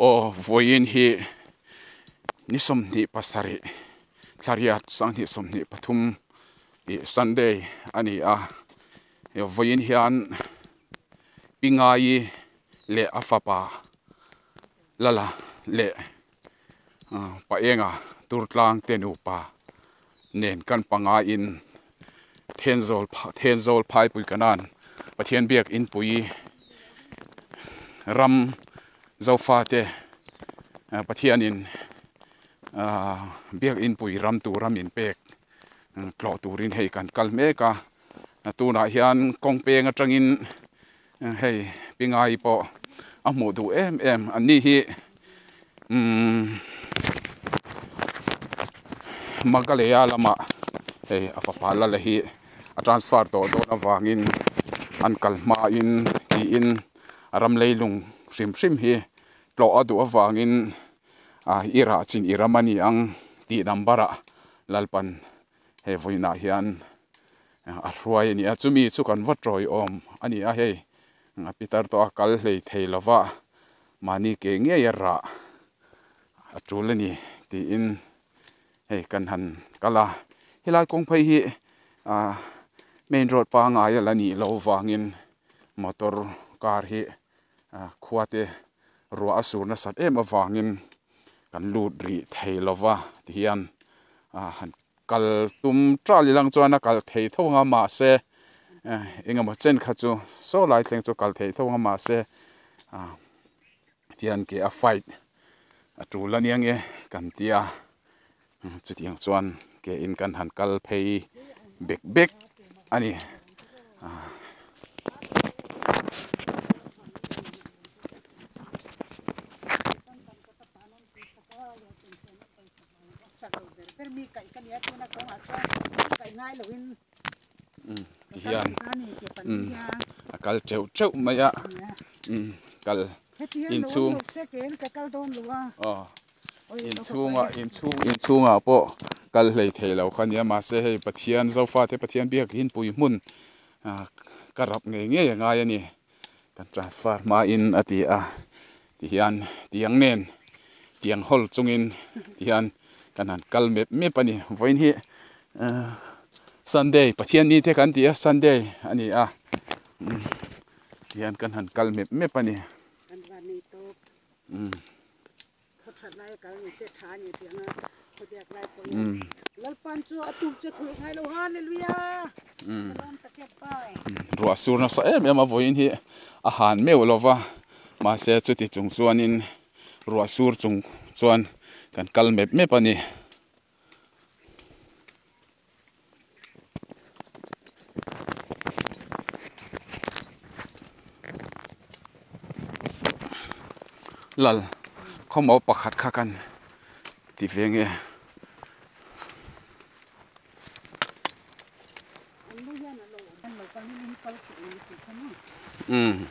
Aw vawiin hi ni 27 thlariat 2023 ih Sunday a ni a vawiin hian pi ngai leh a fapa lala leh pa enga tur tlang te nupa nen kan panga in Thenzawl Thenzawl phaipui kanan Pathian biak inpui ram Zofate Pathianin biak inpui ram tura min pek tlawh turin hei kan kal mek a tunah hian kawng peng atangin hei pingai pawh a hmuh duh em em an ni hi umm Meghalaya lamah hei a fapa la la hi a transfer tawh dawn avangin an kal hmain tiin a ram leilung hrim hrim hi tlawh a duh avangin ah i rah chin i ram a ni ang tih number ah Lalpan hei vawiinah hian a hruai a ni a chumi chu kan va tawiawm a ni a hei a pitar tawh a kal hlei thei lova mahni ke ngei a rah a tul a ni tiin hei kan han kal a helai kawng phei hi ah main road pangai a la nih loh vangin motor car hi ah khua te ruah a sur nasat em avangin kan lut rih thei lova tihian ah han kal tum tal ilang chuan a kal thei tho ang a mahse engemaw chen kha chu saw lai thleng chu kal thei tho ang a mahse ah tihian ke a fight a tul ania nge kan tia chutiang chuan ke in kan han kal phei bek bek a ni. Tihian a kal teuh teuh mai a kal inchhung aw inchhungah inchhung inchhungah pawh kal hlei thei lo kha nia mahse hei Pathian Zofate Pathian biak inpui hmun ah ka rap ngei ngei a ngai a ni. Kan transfer hmain a ti a tihian tiang nen tiang hawl chungin tihian kan han kal mep mep a ni vawiin hi ahh sunday pathian ni te kan ti a sunday a ni a tihian kan han kal mep mep a ni. Ruah sur nasa em em a vawiin hi a han meuh lo va mahse chuti chung chuanin ruah sur chung chuan kan kal mep mep a ni. Lal khawmaw pakhat kha kan ti ve nge. Umm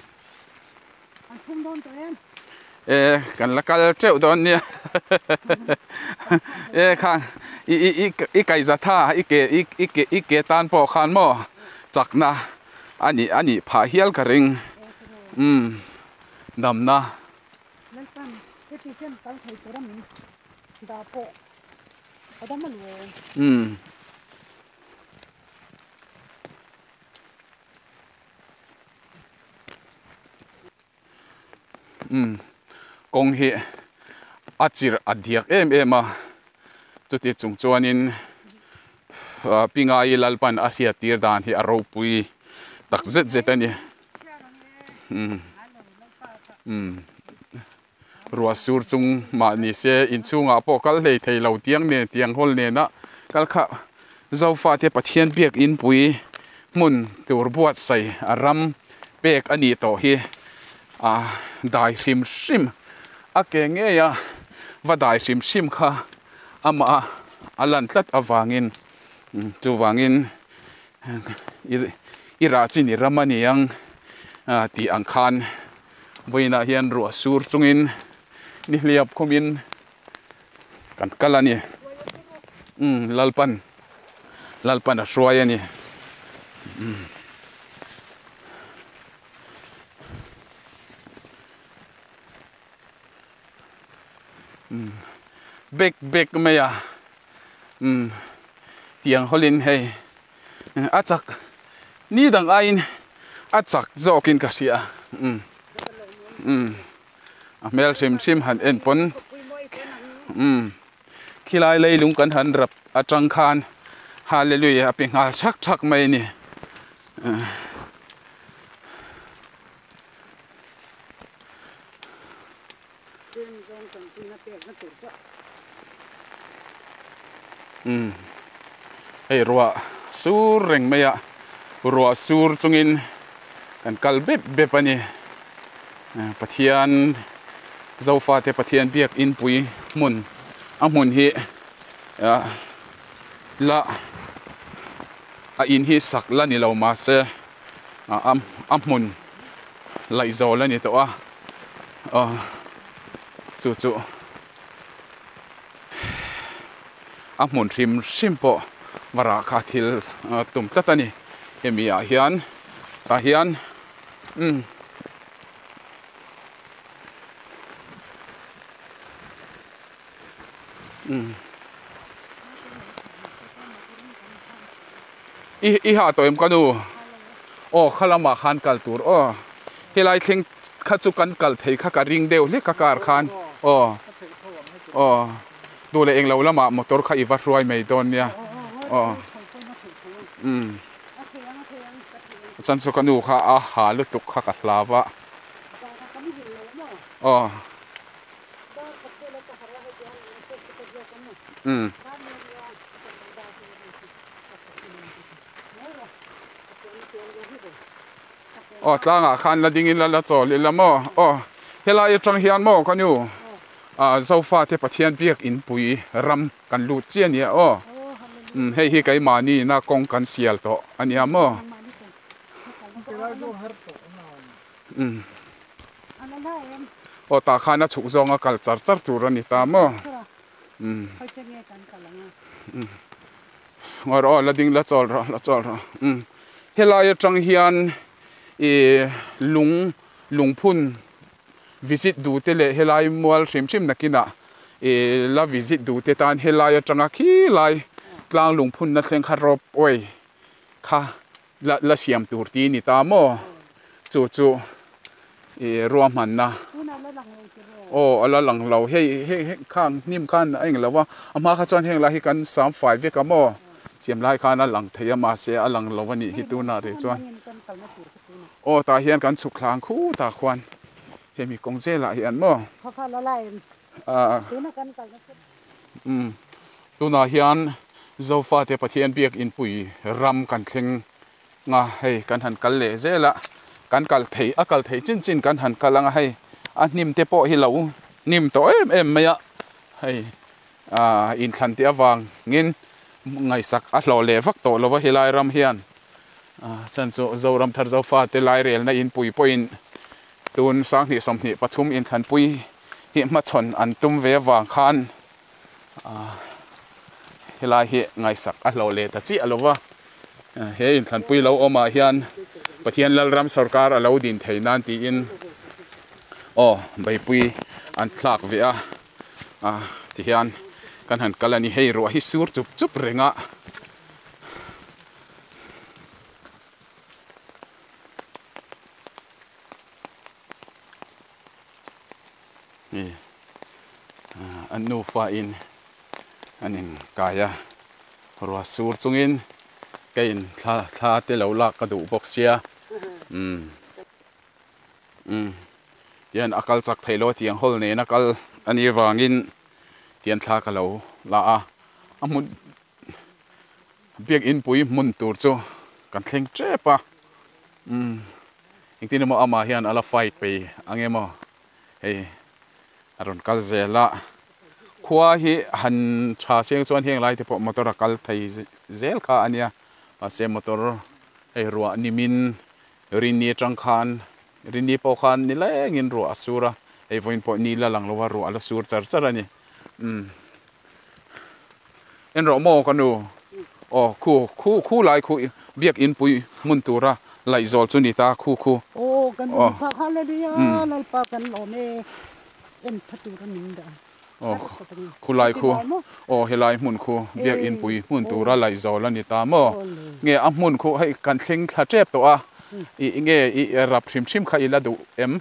e kan la kal teuh dawn nia e khang i i i i kaihza tha i ke i i ke i ke tan pawh khan maw chakna a nih a nih phah hial ka ring umm damna. Umm. Umm kawng hi a chirh a diak em em a chuti chung chuanin ah Pingai Lalpan a hriat tir dan hi a ropui tak zet zet a ni umm umm ruah sur chung mah ni se inchhungah pawh kal hlei thei lo tiang nen tiang hawl nena kal kha Zofate Pathian biak inpui hmun tur buatsaih a ram pek a nih tawh hi a dai hrim hrim a ke ngei a va dai hrim hrim kha amah a lan tlat avangin chuvangin i rah chin i ram a ni ang tih ang khan vawiinah hian ruah sur chungin nihliap khumin kan kal a ni umm lalpan lalpan a hruai a ni umm. Bek bek mai a umm tiang hawlin hei a chak ni dang aiin a chak zawkin ka hria umm umm a hmel hrim hrim han en pawn umm khilai leilung kan han rap atang khan hallelujah a pe nghal thak thak mai a ni. Umm hei ruah sur reng mai a ruah sur chungin kan kal bep bep a ni Pathian Zofate Pathian biak inpui hmun a hmun hi ah la a in hi sak la ni lo mahse a hmun laihzawl a ni tawh a aw chu chu a hmun hrim hrim pawh varah kha thil tum tlat a ni hemi ah hian tah hian umm umm I i ha tawh em ka nu? Aw kha lamah khan kal tur aw. Helai thleng kha chu kan kal thei kha ka ring deuh hlek a car khan aw aw duh leh englo lamah motor kha i va hruai mai dawn nia aw umm chuan chu ka nu kha a ha lutuk kha ka hlau a aw. Umm. Aw tlangah khan la ding ila la chawl ila maw aw helai atang hian maw ka nu ah zofa te Pathian biak inpui ram kan lut chiah ania aw umm hei hi keimahni ina kawng kan sial tawh ania maw umm aw tah khan a chhuk zawnga kal char char tur a ni ta maw umm. Ngawi rawh aw la ding la chawl rawh la chawl rawh umm helai atang hian ih lung lungphun visit duh te leh helai mual hrim hrim nakinah ih la visit duh te tan helai atanga khilai tlang lungphun na thleng kha rope way kha la la siam tur tih a ni ta maw chu chu ih ruahmanna aw a la lang lo hei hei hei khang hnim khan a eng lo va a hma kha chuan heng lai hi kan sam fai vek a maw siam lai khan a lang thei a mahse a lang lo a nih hi tunah rih chuan aw tah hian kan chhuk thlang khutah khuan hemi kawng zelah hian maw ah umm tunah hian Zofate Pathian biak inpui ram kan thleng nga hei kan han kal leh zel a kan kal thei a kal thei chin chin kan han kal anga hei a hnim te pawh hi lo hnim tawh em em mai a hei ah inthlan tih avangin ngaihsak a hlawh leh vak tawh lova helai ram hian ah chan chu Zoram thar Zofate lairelna inpui pawhin Tun sanghnih 23 inthlanpui hi hmachhawn an tum ve avang khan helai hi ngaihsak a hlawh leh ta chiah lo va. He inthlanpui lo awmah hian Pathian Lalram sawrkar a lo din thei nan tiin aw beipui an thlak ve a, tihian kan han kal a ni. Hei ruah hi sur chup chup reng a. Hei an nufa in an in kai a ruah sur chungin ka in thla thla te lo lak ka duh bawk sia umm umm tihian a kal chak thei lo a tiang hawl nena kal a nih avangin tihian thla ka lo la a a hmun Biak inpui hmun tur chu kan thleng tep a, umm engtin emaw amah hian a la fight pei ang emaw hei a rawn kal zel a, khua hi han tha siang chuan heng lai te pawh motor a kal thei zel kha a nia mahse motor hei ruah nimin rini atang khan rini pawh khan nilengin ruah a sur a hei vawiin pawh ni la lang lo a ruah a la sur char char a ni umm. En rawh maw ka nu? Aw khu khu khu lai khu biak in pui hmun tura laih zawl chu ni ta khu khu. Aw kan nu phak hallelujah Lalpa kan lawm e en tha tura min dah. Aw khulai khu aw helai hmun khu biakin pui hmun tura laih zawl a ni ta maw? Nge a hmun khu hei kan thleng thla tep tawh a ih nge ih rap hrim hrim kha i la duh em?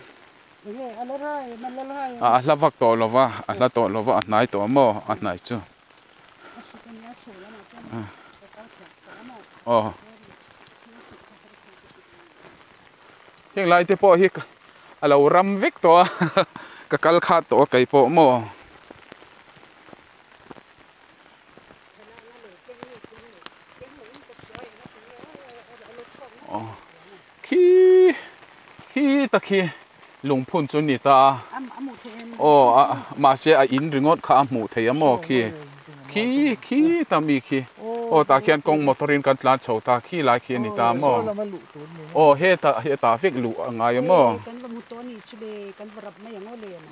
A hla vak tawh lo va a hla tawh lo va a hnai tawh maw a hnai chu aw heng lai te pawh hi a lo ram vek tawh a ka kal khat tawh a kei pawh maw. Khi khi tak hi lungphun chu ni ta a aw a mahse a in ringawt kha a hmuh theih a maw khi khi khi ta mi khi aw tah khian kawng motor in kan tlan chho ta khi lai khi a ni ta maw aw hetah hetah vek luh a ngai a maw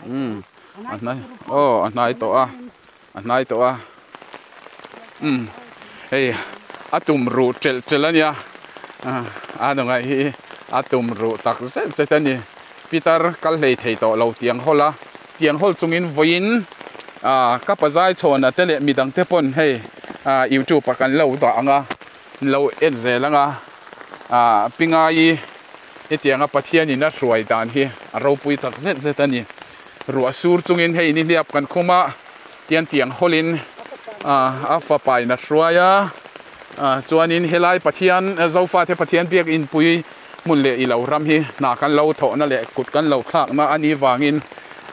umm a hnai aw a hnai tawh a a hnai tawh a umm hei a tum ruh telh telh a nia a nungaih hi a tum ruh tak zet zet a ni pitar kal hlei thei tawh lo tiang hawl a tiang hawl chungin vawiin ah ka pazai chhawn a te leh midang te pawn hei ah youtube ah kan lo dah ang a an lo en zel ang a ah pingai hetianga Pathianin a hruai dan hi a ropui tak zet zet a ni. Ruah sur chungin hei nihliap kan khum a, tian tiang hawlin a fapa in a hruai a, chuanin helai Pathian Zofate Pathian biak inpui hmun leh ilo ram hi hna kan lo thawhna leh kut kan lo thlakna a nih vangin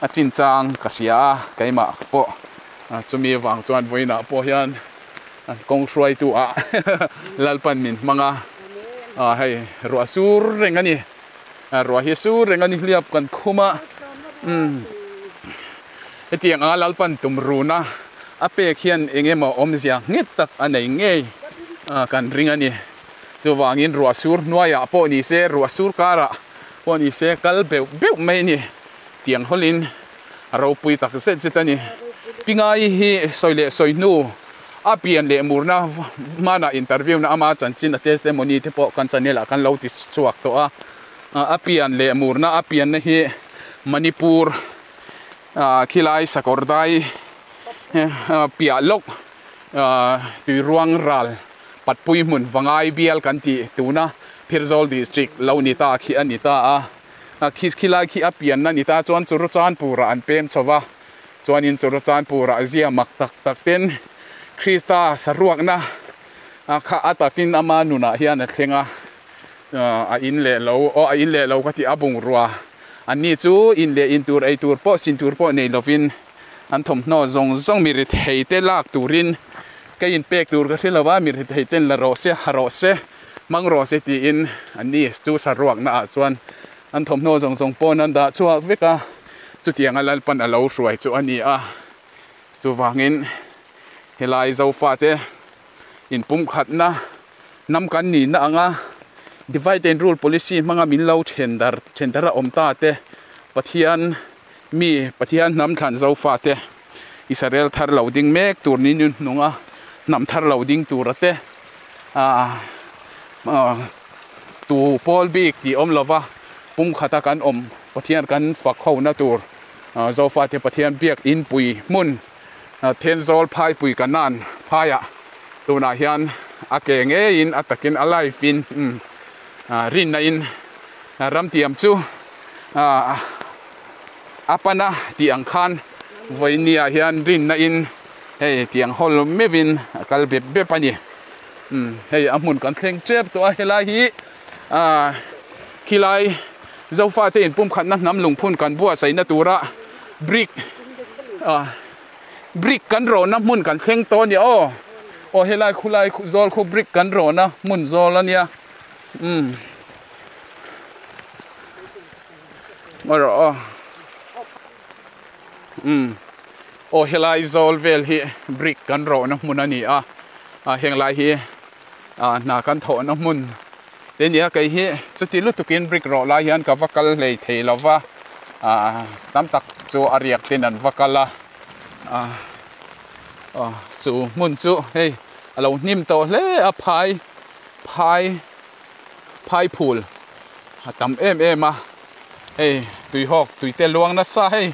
a chinchang ka hria a, keimah pawh chumi vang chuan vawiinah pawh hian kawng hruaitu ah Lalpan min hmang a, hei ruah sur reng a ni. Ruah hi sur reng a ni hliap kan khum a umm hetiang anga Lalpan tum runa a pek hian eng emaw awmzia nghet tak a nei ngei a kan ring a ni. Chuvangin ruah sur hnuaiah pawh ni se ruah sur karah pawh ni se kal beuh beuh mai a ni. Tiang hawlin a ropui tak zet zet a ni. Pingai hi sawi leh sawi hnu a pian leh murna hmanah interview na ama chanchin a testimony te pawh kan channel ah kan lo ti chhuak tawh a. A pian leh murna a pianna hi Manipur khilai Sakawrdai piah lawk Tuiruang ral Patpui hmun Vangai bial kan tih tuna Phirzawl district lo ni ta khi a ni ta a. Khi khilai khi a pianna ni ta chuan Churachandpur-ah an pem chho va, chuanin Churachandpur-ah zia mak tak tak ten Krista saruakna kha a takin ama nunah hian a thleng a, a in leh lo, aw a in leh lo ka tih a bungrua anni chu in leh in tur ei tur pawh sin tur pawh nei lovin an thawmhnaw zawng zawng mi rethei te lak turin ka inpek tur ka hre lo va, mi rethei ten la rawh se ha rawh se. Hmang rawh se tiin an ni chu saruakna ah chuan an thawmhnaw zawng zawng pawn an dah chhuak vek a, chutianga Lalpan a lo hruai chu a ni a. Chuvangin helai Zofate inpumkhatna hnam kan nihna anga divide and rule policy hmanga min lo then dar then dar a awm ta te Pathian mi Pathian hnam thlan Zofate Israel thar lo ding mek tur ni hnunga hnam thar lo ding tura te Aaa tu pawl bik tih awm lova pumkhata kan awm Pathian kan fak ho na tur Zofate Pathian biak inpui hmun Thenzawl phaipui Kanan phaiah tunah hian a ke ngeiin a takin a live in rinna in ramtiam chu a pana tih ang khan vawinia hian rinna in Hei tiang hawl meuhin a kal bep bep a ni. Umm hei a hmun kan thleng tep tawh a helai hi ah khilai Zofa te inpumkhatna hnam lungphun kan buatsaihna tura brick ah brick kan rawhna hmun kan thleng tawh a ni aw. Aw helai khulai zawl khu brick kan rawhna hmun zawl a nia umm ngaih rawh aw. Umm aw helai zawl vel hi brick kan rawhna hmun a ni a ah heng lai hi ah hna kan thawhna hmun te nia kei hi chuti lutukin brick rawh lai hian ka va kal hlei thei lo va ah tam tak chu a riak ten an va kal a ah aw chu hmun chu hei a lo hnim tawh hle a phai phai phai phul a tam em em a. Hei tuihawk tuite luang nasa hei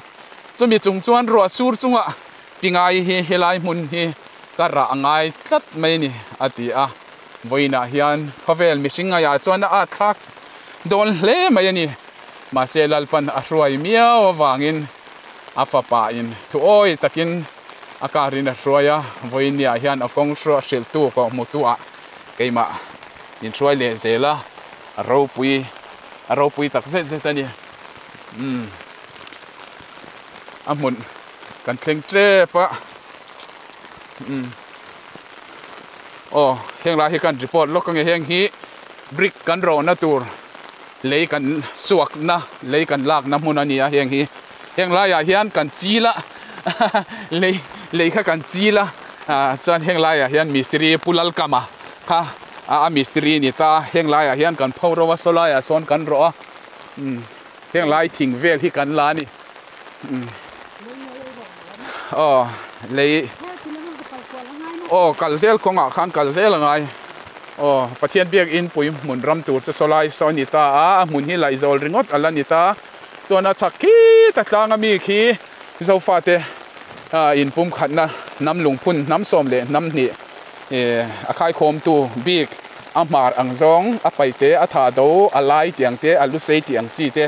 chumi chung chuan ruah sur chungah. Pingai hi helai hmun hi ka rah ngai tlat mai ni a ti a. Vawiinah hian khawvel mihring ngaiah chuan a at thlak dawn hle mai a ni. Mahse Lalpan a hruai miau avangin a fapa in thu awi takin a kar in a hruai a, vawiinniah hian a kawng hrilhtu kawh hmutu ah keimah min hruai leh zel a, a ropui a ropui tak zet zet a ni. Umm a hmun kan thleng tep a umm aw heng lai hi kan report lawk ange heng hi brick kan rawhna tur lei kan suakna lei kan lakna hmun a ni a heng hi heng laiah hian kan chil a lei lei kha kan chil a ah chuan heng laiah hian mistiri pu Lalkama kha a mistiri a ni ta heng laiah hian kan pho ro a saw laiah sawn kan rawh a umm heng lai thing vel hi kan la a ni umm aw lei aw kal zel kawngah khan kal zel a ngai aw Pathian biak inpui hmun ram tur chu saw lai saw a ni ta a a hmun hi laihzawl ringawt a la ni ta chuan a chhak khit a tlang ami khi Zofate inpumkhatna hnam lungphun hnam sawm leh hnam hnih Ih a khaikhawmtu bik a hmar ang zawng a paite a tha do a lai tih ang te a lusei tih ang chi te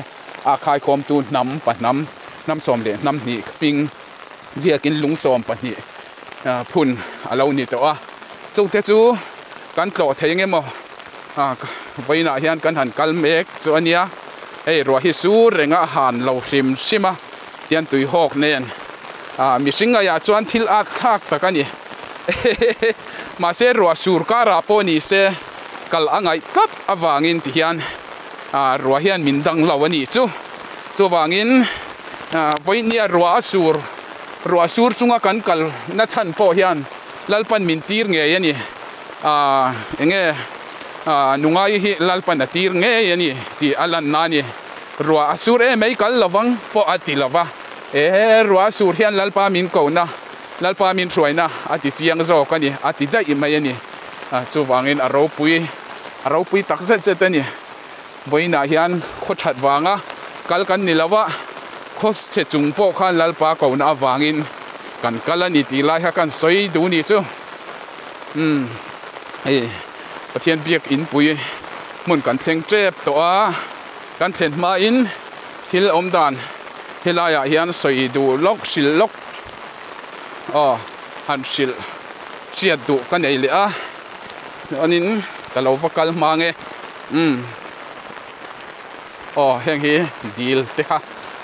a khaikhawmtu hnam pahnam hnam sawm leh hnam hnih hming ziakin lungsawm pahnih phun a lo ni tawh a chungte chu kan tlawh thei eng emaw vawiinah hian kan han kal mek chu a nia hei ruah hi sur reng a han lo hrim hrim a tian tuihawk nen mihring ngaiah chuan thil ak thlak tak a ni. Mahse ruah sur karah pawh ni se kal a ngaih tlat avangin ti hian ruah hian min dang lo a nih chu. Chuvangin vawinia ruah a sur ruah sur chunga kan kal na chhan pawh hian Lalpan min tir ngei a ni. Eng nge nungai hi Lalpan a tir ngei a ni tih a lan na a ni. Ruah a sur em mai kal lovang pawh a ti lova. Ehe ruah a sur hian Lalpa min ko na. Lalpa min hruaina a ti chiang zawk a ni, a ti daih mai a ni. Chuvangin a ropui, a ropui tak zet zet a ni. Vawiinah hian khaw that vanga kal kan ni lo a, khaw chhe chung pawh khan Lalpa kohna avangin kan kal a ni tih lai kha kan sawi duh ni chu. Umm, hei Pathian biak inpui hmun kan thleng tep tawh a, kan thlen hmain thil awm dan helaiah hian sawi duh lawk, hrilh lawk. Aw han hrilh hriat duh ka nei leh a chuanin ka lo va kal hma nge umm aw heng hi dil te kha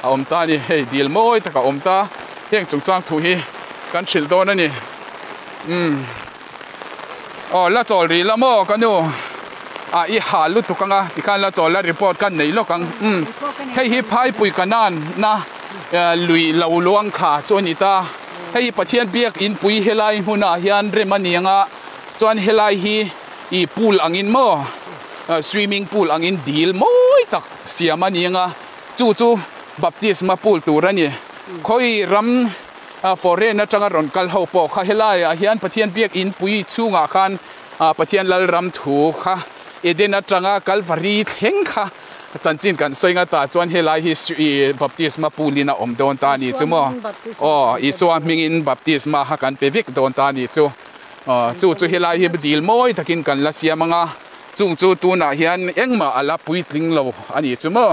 a awm ta a ni hei dil mawi tak a awm ta heng chungchang thu hi kan hrilh dawn a ni umm aw la chawl rih la maw ka nu ah i hah lutuk anga tikhan la chawl la report kan nei lawk ang umm hei hi phaipui kanan na. Lui lo luang kha chu a ni ta. Hei hi Pathian biak inpui helai hmunah hian rem a ni ang a, chuan helai hi ih pool angin maw swimming pool angin dil mawi tak siam a ni ang a, chu chu baptisma pool tur a ni. Khawi ram foreign atanga rawn kal ho pawh kha helaiah hian Pathian biak inpui chhungah khan Pathian Lalram thu kha Eden atanga Kalvari thleng kha Chanchin kan sawi nga tah chuan helai hi i baptisma pool in a awm dawn ta a ni chu maw? Aw, Isua hmingin baptisma kha kan pe vek dawn ta a ni chu. Aw, chu chu helai hi dil mawi takin kan la siam ang a, chung chu tunah hian engmah a la puitling lo a ni chu maw?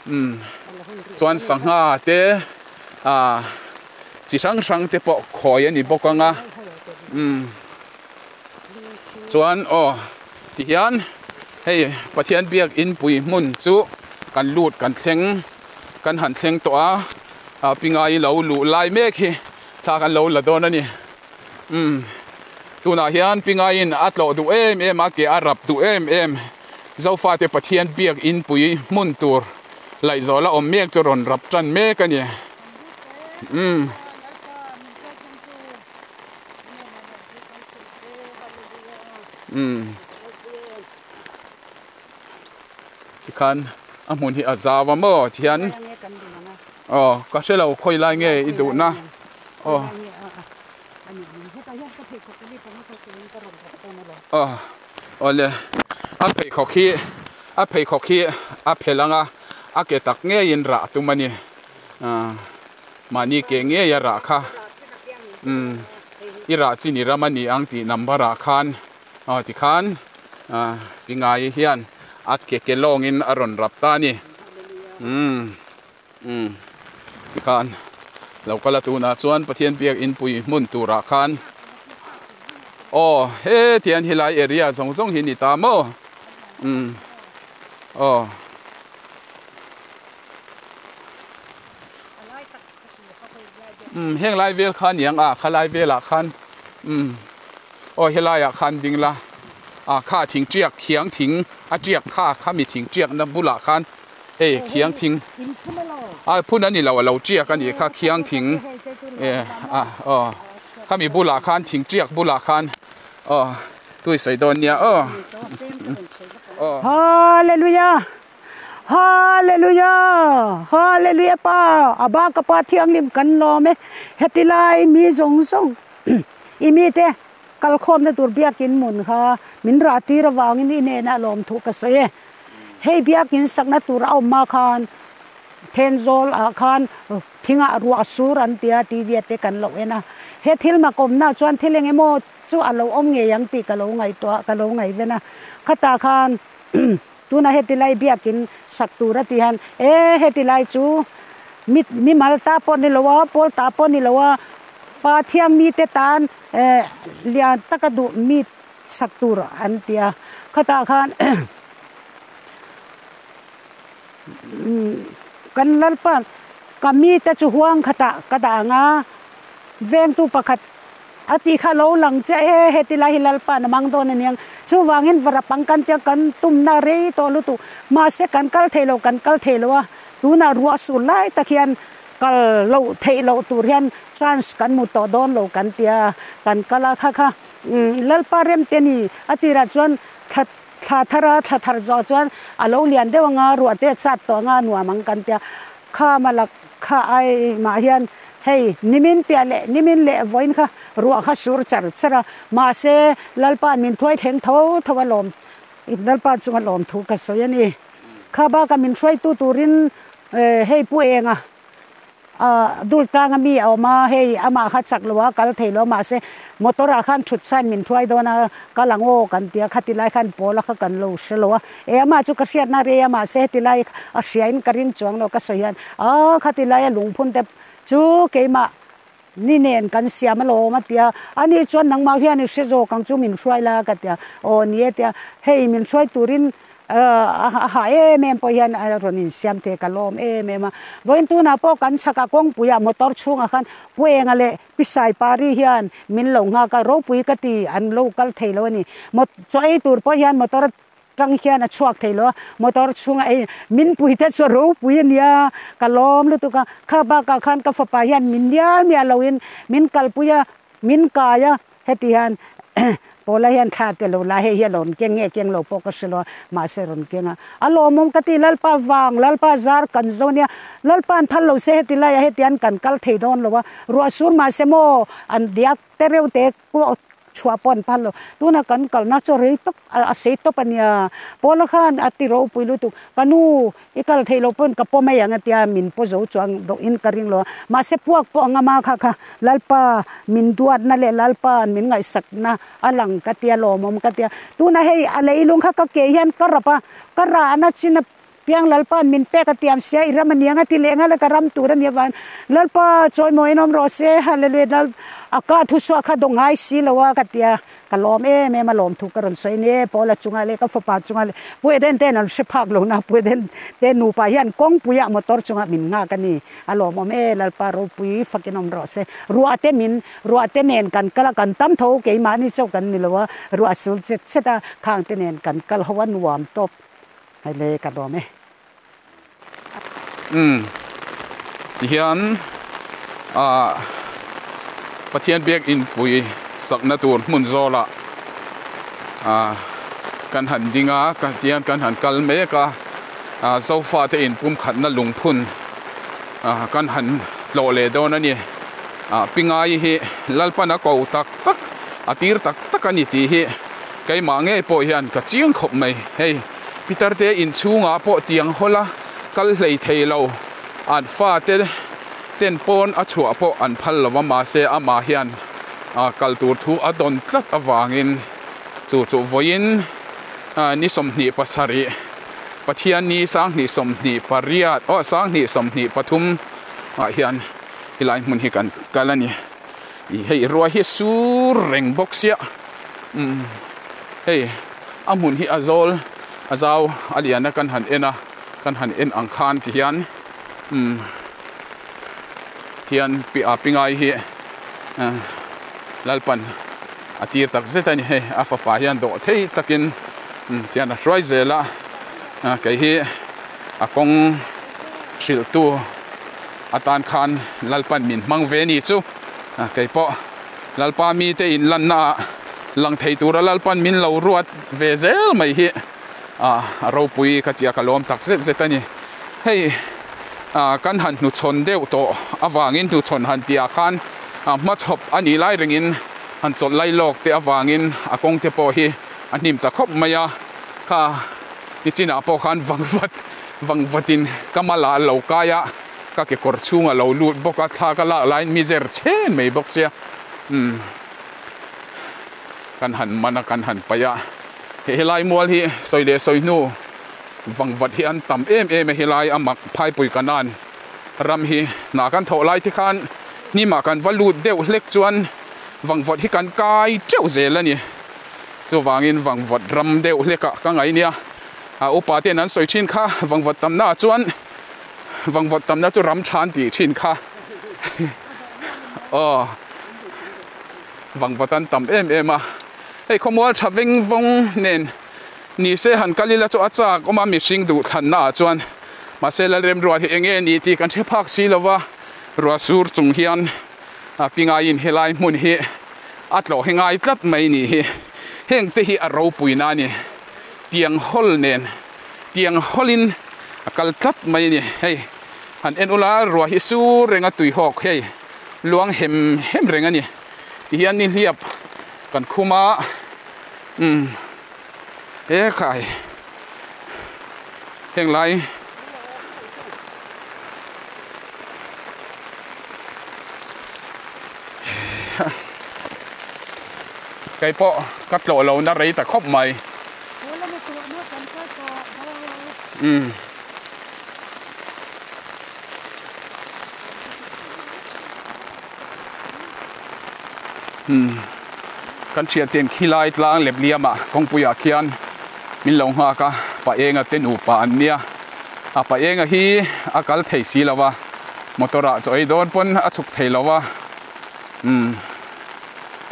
Umm, chuan sangha te ah chi hrang hrang te pawh khawi a ni bawk ang a, umm, chuan aw. Tihian hei Pathian biak inpui hmun chu kan lut kan thleng kan han thleng tawh a ah pingai lo luh lai mek hi thla kan lo la dawn a ni umm tunah hian pingaiin a tlawh duh em em a ke a rap duh em em Zofate Pathian biak inpui hmun tur laihzawla awm mek chu rawn rap tan mek a ni umm. Umm tikhan a hmun hi a zau a maw tihian aw ka hre lo khawi lai nge i duh na aw aw awle a pheikhawk hi a pheikhawk hi a phelh ang a a ke tak ngeiin rah a tum a ni ah mahni ke ngei a rah kha. Umm i rah chin i ram a ni ang tih number ah khan aw tikhan ah pi ngai hian a ke ke lawngin a rawn rap ta a ni umm umm tikhan lo kal a tunah chuan Pathian biak inpui hmun turah khan aw hetiang helai area zawng zawng hi a ni ta maw umm aw. Umm heng lai vel kha aniang a khalai velah khan umm aw helaiah khan ding la ah kha thing tiak khiang thing a tiak kha khami thing tiakna bulah khan hei khiang thing a phun a ni lo a lo tiak a nih kha khiang thing eh ah aw khami bulah khan thing tiak bulah khan aw tui sawi dawn nia aw aw. Hallelujah Hallelujah Hallelujah Pa Abba ka Pa thianghlim kan lawm e heti lai mi zawng zawng i mite kalkhawmna tur biakin hmun kha min rah tir avangin i hnenah lawmthu ka sawi e hei biakin sakna tur a awm hma khan Thenzawl ah khan thingah ruah sur an tia TV ah te kan lo en a he thil mak awmna chuan thil eng emaw chu a lo awm ngei ang tih ka lo ngaihtuah ka lo ngaihven a khatah khan Tuna heti lai biakin sak tur a ti hian e heti lai chu mi mi mal ta pawh ni lo a, pawl ta pawh ni lo a, pa thiang mite tan eh lian taka duh mi sak tur an ti a. Khatah khan kan Lalpa ka mite chu huang khatah ka dah ang a, vengtu pakhat A tih kha lo lang che e, heti lai hi Lalpa'n a mang dawn a niang. Chuvangin varapang kan tia kan tumna rei tawh lutuk. Mahse kan kal thei lo, kan kal thei lo a, tunah ruah sur lai tak hian kal loh theih loh tur hian chance kan hmu tawh dawn lo kan tia kan kal a, kha kha Lalpa rem te ni. A tirah chuan thla thla thar a, thla thar zawh chuan a lo lian deuh anga ruah te a chat tawh anga nuam ang kan tia kha malak Kha ai mah hian hei nimin piah leh nimin leh vawiin kha ruah kha sur char char a, mahse Lalpa'n min thuai thleng tho tho a lawm, Lalpa chunga lawm thu ka sawi a ni. Kha bakah min hruaitu turin hei Pu Enga dul tanga mi a awm a, hei amah kha chak lo a kal thei lo a, mahse motor ah khan thut sain min thuai dawn a, kal ang aw kan ti a, khati lai khan Paula kha kan lo hre lo a. E amah chu ka hriatna rei a mahse heti lai a hriain ka ring chuang lo ka sawi hian aw khati laia lungphun te chu keimah ni nen kan siam alawm a tia ani chuan nangmah hian i hre zawk ang chu min hruai la ka tia aw ni e tia hei min hruai turin a hah em em pawh hian a rawn insiam thei ka lawm em em a vawiin tunah pawh kan chhakah kawngpuiah motor chhungah khan Pu Enga leh Pi Saipari hian min lo nghak a ropui ka ti an lo kal thei lo a ni chaw ei tur pawh hian motor Tang hian a chhuak thei lo a, motor chhunga ei min pui te chu a ropui a nia, ka lawm lutuk a, kha bakah khan ka fapa hian min mial mial loin min kalpui a, min kai a, heti hian Paula hian thla te lo la, hei hi a lawm keng nge keng lo pawh ka hre lo a, mahse rawn keng a, a lawmawm ka ti, Lalpa vang, Lalpa zar kan zo nia, Lalpa an phal lo se heti laiah hetiang kan kal thei dawn lo a, ruah sur mahse maw an diak te reuh te pawh chhuah pawh an phal lo. Tuna kan kalna chu rei tawp a sei tawp a nia. Paula khan a ti ropui lutuk, Ka nu, i kal theih loh pawn ka paw mai ang a tia, min paw zo chuang dawhin ka ring lo a. Mahse puak pawh ang ama kha kha Lalpa min duatna leh Lalpa'n min ngaihsakna a lang ka tia, lawmawm ka tia. Tuna hei a leilung kha ka ke hian ka rap a, ka rahna chin a Piang Lalpa'n min pek a tiam sia, i ram a niang a ti leh nghal a, ka ram tur a nia vang. Lalpa chawimawiin awm rawh se, Hallelujah, Lal a ka thusuah kha dawng ngai si lo a ka ti a, ka lawm em em a, lawm thu ka rawn sawi ni e, Paula chungah leh ka fapa chungah leh Pu Eden ten an hre phak lo na, Pu Eden te nupa hian kawngpuiah motor chungah min nghak a ni, a lawmawm e, Lalpa ropui fakin awm rawh se, ruah te min, ruah te nen kan kal a, kan tam tho keimahni chauh kan ni lo a, ruah sul chet chet a, khang te nen kan kal ho a nuam tawp. Hei le ka lawm e. Umm tihian ah Pathian biak inpui sakna tur hmun zawlah ah kan han ding a tihian kan han kal mek a ah sofa te inpumkhatna lungphun ah kan han tlawh leh dawn a ni ah Pingai hi Lalpan a ko tak tak a tir tak tak a ni tih hi. Keimah ngei pawh hian ka chiang khawp mai. Hei, Pitarte inchhungah pawh tiang hawla kal hlei thei lo an fate ten pawn a chhuah pawh an phal lo va mahse amah hian ah kal tur thu a dawn tlat avangin chu chu vawiin ah ni 27 Pathianni 2028 aw 2023 ah hian helai hmun hi kan kal a ni ih hei ruai hi sur reng bawk sia umm hei a hmun hi a zawl a zau a lian a kan han en a kan han en ang khan ti hian umm thian piah pingai hi ah Lalpan a tir tak zet a ni hei a fapa hian dawh thei takin umm tihian a hruai zel a ah kei hi a kawng hrilh tu atan khan Lalpan min hmang ve ni chu ah kei pawh Lalpa mite in lanna ah lang thei tura Lalpan min lo ruat ve zel mai hi ah a ropui ka tia ka lawm tak zet zet a ni hei ah kan han hnuchhawn deuh tawh avangin hnuchhawn han tih ah khan ah hmachhawp a nih lai rengin han chawlh lai lawk te avangin a kawng te pawh hi a hnim ta khawp mai a kha nichinah pawh khan vangvat vangvatin ka mal ah a lo kai a ka kekawr chhung a lo lut bawk a thla ka lak laiin mi zer chhen mai bawk sia umm kan han man a kan han paih a he helai mual hi sawi leh sawi hnu vangvat hi an tam em em a helai a mak phaipui kanan ram hi hna kan thawh lai te khan hnimah kan va lut deuh hlek chuan vangvat hi kan kai teuh zel a ni chuvangin vangvat ram deuh hlekah ka ngaih nia a upa ten an sawi thin kha vangvat tamna ah chuan vangvat tamna chu ram tha an tih thin kha aw vangvat an tam em em a hei khawmual tha veng vawng nen Ni se han kal ila chu a chak awm a, mihring duh thlanna ah chuan mahse Lalremruat hi eng nge ni tih kan hre phak si lova, ruah sur chung hian a pingaiin helai hmun hi a tlawh hi ngai tlat mai ni hi. Heng te hi a ropui na a ni, tiang hawl nen tiang hawlin a kal tlat mai a ni. Hei han en ula ruah hi sur reng a tuihawk hei luang hem hem reng a ni tihian nihliap kan khum a umm. He khai heng lai kei pawh ka tlawh lo na rei ta khawp mai umm umm kan thianten khilai tlang lep liamah kawngpuiah khian min lo nghak a pa enga te nupa an nia a pa enga hi a kal thei si lo va motor ah chaw ei dawn pawn a chhuk thei lo va umm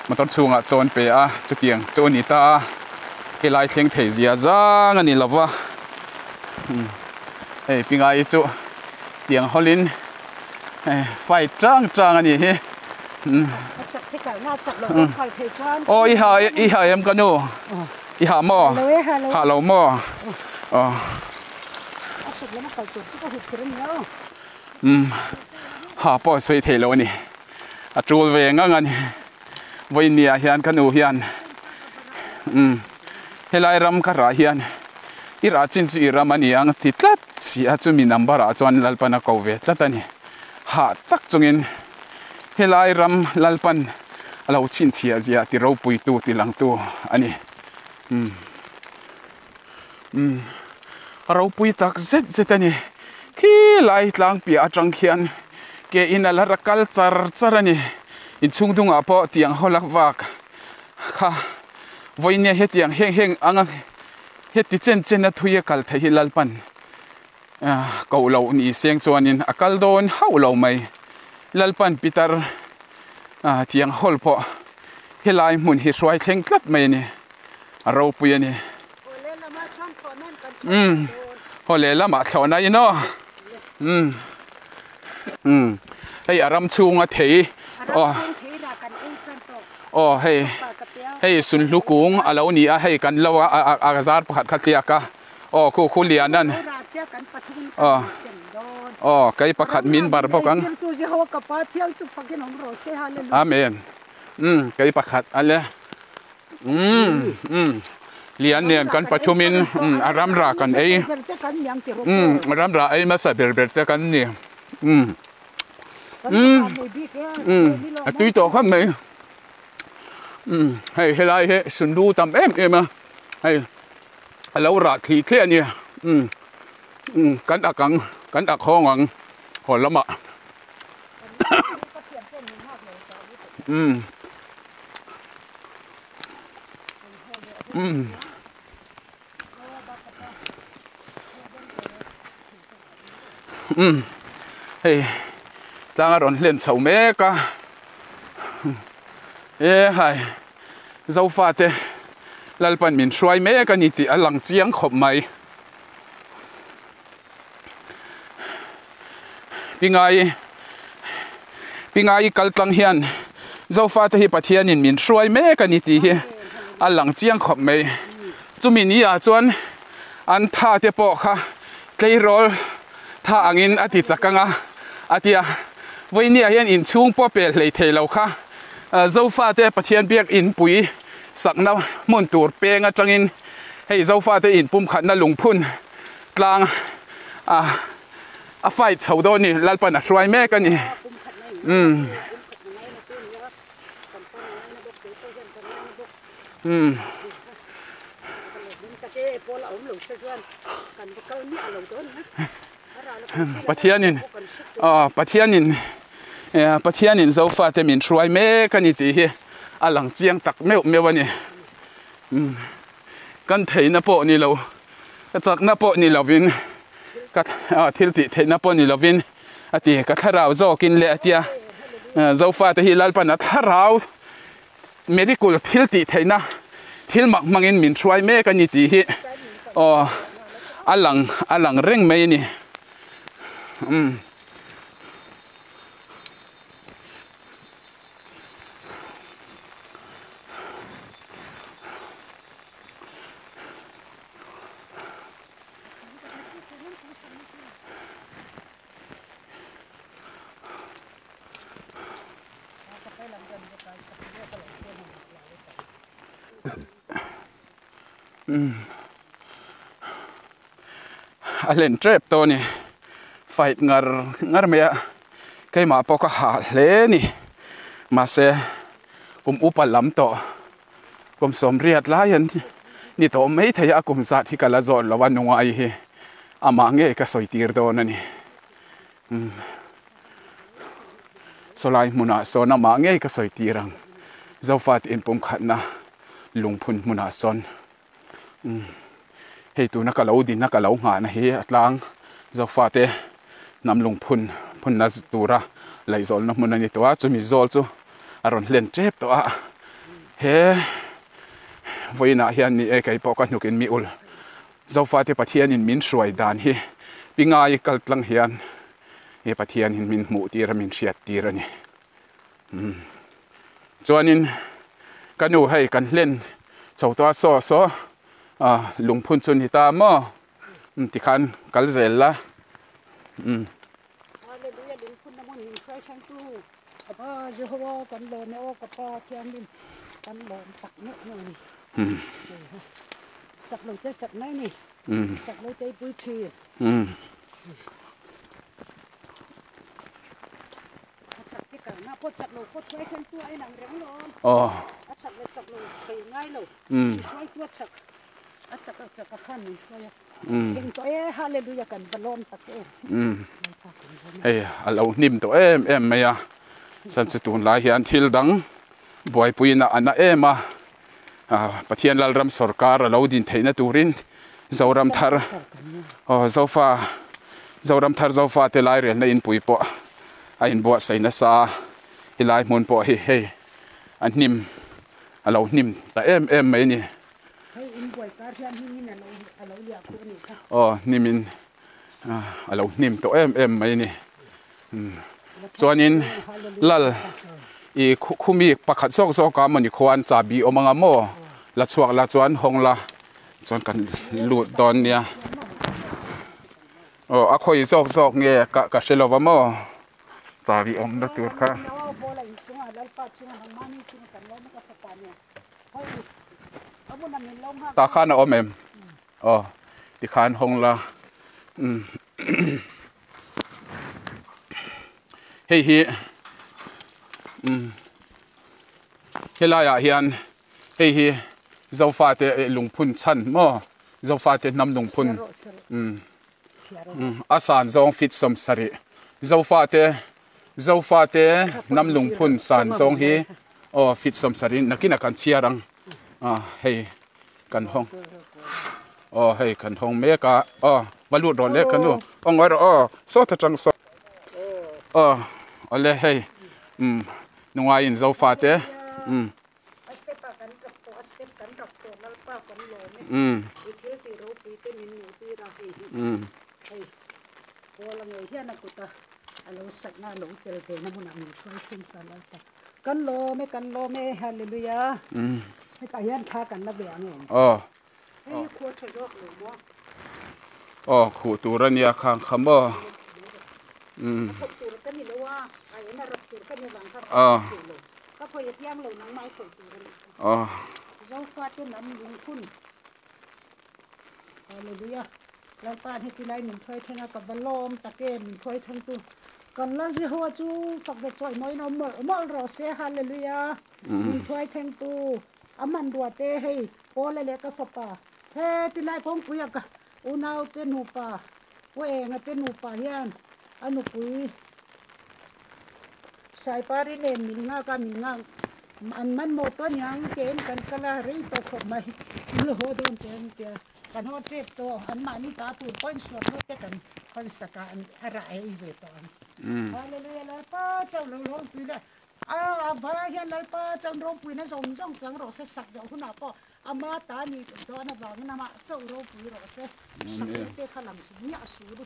motor chhungah chaw an pe a chutiang chu a ni ta a helai thleng thei zia zang a ni lo va umm hei pingai chu tiang hawlin. Fight tang tang a nih hi. Aw i ha i ha em ka nu i ha maw ha lo maw aw umm ha pawh a sawi thei lo a ni a tul ve ngang a ni vawiin ah hian ka nu hian umm helai ram ka rah hian i rah chin chu i ram a ni ang ti tlat. Si a chumi number ah chuan Lalpan a ko ve tlat a ni. Hah tak chungin helai ram Lalpan a lo chhinchhiah ziah ti ropuitu ti langtu a ni. Umm umm a ropui tak zet zet a ni. Khi lai tlang piah atang khian ke in a la ra kal char char a ni. Inchhung dungah pawh tiang haw lak vak kha vawinia hetiang heng heng anga. Heti chen chen a thui a kal theih hi Lalpan koh loh ni seng chuanin a kal dawn hauh lo mai. Lalpan Peter tiang hawl pawh helai hmun hi hruai thleng tlat mai a ni, a ropui a ni. Umm haw leh lamah thlawhna in aw. Umm umm hei a ram chhunga thei aw. Aw hei hei sunhlu kung a lo ni a hei kan lo a a zar pakhat kha tliak a aw khu khu lian an aw aw kei pakhat min bar bawk ang amen umm kei pakhat a le umm umm lian nen kan pathum in umm a ram rah kan ei umm ram rah ei hmasa ber ber te kan ni umm. Umm a tui tawh khawp mai umm hei helai hi sunlu tam em em a hei a lo rah thlih thliah a ni umm umm kan ak ang kan ak hawng ang haw lamah umm umm. Umm hei tlang a rawn hlen chho mek a e hai zofa te lalpan min hruai mek a ni tih a lang chiang khawp mai pingai pingai kal tlang hian zofa te hi pathianin min hruai mek a ni tih hi a lang chiang khawp mai chumi ni ah chuan an tha te pawh kha tleirawl tha angin a ti chak ang a a ti a vawinia hian inchhung pawh pel hlei thei lo kha zofa te pathian biak inpui sakna hmun tur peng atangin hei zofa te inpumkhatna lungphun tlang a a fight chho dawn a ni lalpan a hruai mek a ni umm umm Pathianin aw Pathianin eh Pathianin Zofate min hruai mek a ni tih hi a lang chiang tak meuh meuh a ni umm kan theihna pawh ni lo ka chakna pawh ni lovin ka thil tih theihna pawh ni lovin a ti ka thlarau zawkin leh a tia Zofate hi Lalpan a thlarau Miracle thil tih theihna thil mak hmangin min hruai mek a ni tih hi aw a lang a lang reng mai a ni umm. A hlen tep tawh a ni fight ngar ngar mai a keimah pawh ka hah hle a ni mahse kum upa lam tawh kum sawmriat lai an ni tawh mai thei a kum zat hi ka la zawt lo a nungai hi amah ngei ka sawi tir dawn a ni. Umm sawlai hmunah sawn amah ngei ka sawi tir ang Zofate inpumkhatna lungphun hmunah sawn umm hei tuna ka lo dina ka lo nghahna hi a tlang Zofate hnam lungphun phunna tura laihzawlna hmun a ni tawh a chumi zawl chu a rawn hlen tep tawh a he vawiinah hian ni e keipawh ka hnukin mi ul. Zofate Pathianin min hruai dan hi pi ngai kal tlang hian he Pathianin min hmuh tir a min hriat tir a ni. Umm chuanin ka nu hei kan hlen chho tawh a saw saw a lungphun chu ni ta maw umm tikhan kal zel la umm. Hallelujah lungphun na hmun min hruai thleng tu ka pa Jehovah kan lawm e aw ka pa thianghlim kan lawm tak meuh meuh a ni. Chak lo te chak mai ni. Chak lo te pui thin. A chak te karna pawh chak lo pawh hruai thleng tu a inang reng lo. A chak leh chak lo sawi ngai lo. Hruai tu a chak a chak a chak a khan min hruai a. Hei a lo hnim tawh em em mai a chuan chu tunlai hian thil dang buaipuiin a ana em a Pathian Lalram sawrkar a lo din theihna turin Zoram thar aw Zofa Zoram thar Zofa te lai relna inpui pawh a inbuatsaih nasa a helai hmun pawh hi hei a hnim a lo hnim ta em em mai a ni. Hei in buai kar hian hnimin a lo a lo liah khuh a nih kha. Aw hnimin a lo hnim tawh em em mai a ni. Chuanin lal i khumi pakhat zawk zawk a mawni khuan chahbi awm anga maw la chhuak la chuan hawng la chuan kan lut dawn nia. Aw a khawi zawk zawk nge ka ka hre lova maw chahbi awmna tur kha. Tah khan a awm em? Aw tikhan hawng la umm. Hei hi umm helaiah hian hei hi Zofate lungphun chhan maw Zofate hnam lungphun umm a san zawng fit sawmsarih Zofate Zofate hnam lungphun san zawng hi aw fit sawmsarih nakinah kan chhiar ang a hei kan hawng aw hei kan hawng mek a aw va lut rawh le ka nu aw ngawi rawh aw sawt atang sawn aw awle hei umm nungaiin Zofate umm. Umm. Umm. Umm. Aw. Aw khuh tur a nia khang kha maw. Umm. Aw. Aw. Hallelujah Lalpa heti lai min thuai thleng a ka va lawm tak em min thuai thleng tu kan Lal Jehovah chu fak ve chawi mawiin awm mawlh mawlh rawh se Hallelujah min thuai thleng tu a hmanrua te hei Paula leh ka fapa heti lai kawngpuia ka unau te nupa Pu Enga te nupa hian a nupui Saipari nen min nghak a, min nghak an hmanhmawh tawh aniang tiin kan kal a, rei tawh khawp mai in la haw dawn teh an tia, kan haw tep tawh anmahni ta tur pawhin suat lut te kan hawn sak a, a rah ei ve tawh ang. Hallelujah Lalpa chauh lo ropui le a a vai hian Lalpa chuan ropuina zawng zawng chang rawh se sak deuh hunah pawh ama ta ni dawn avangin amah chauh ropui rawh se sak te kha lang chu miah su ru.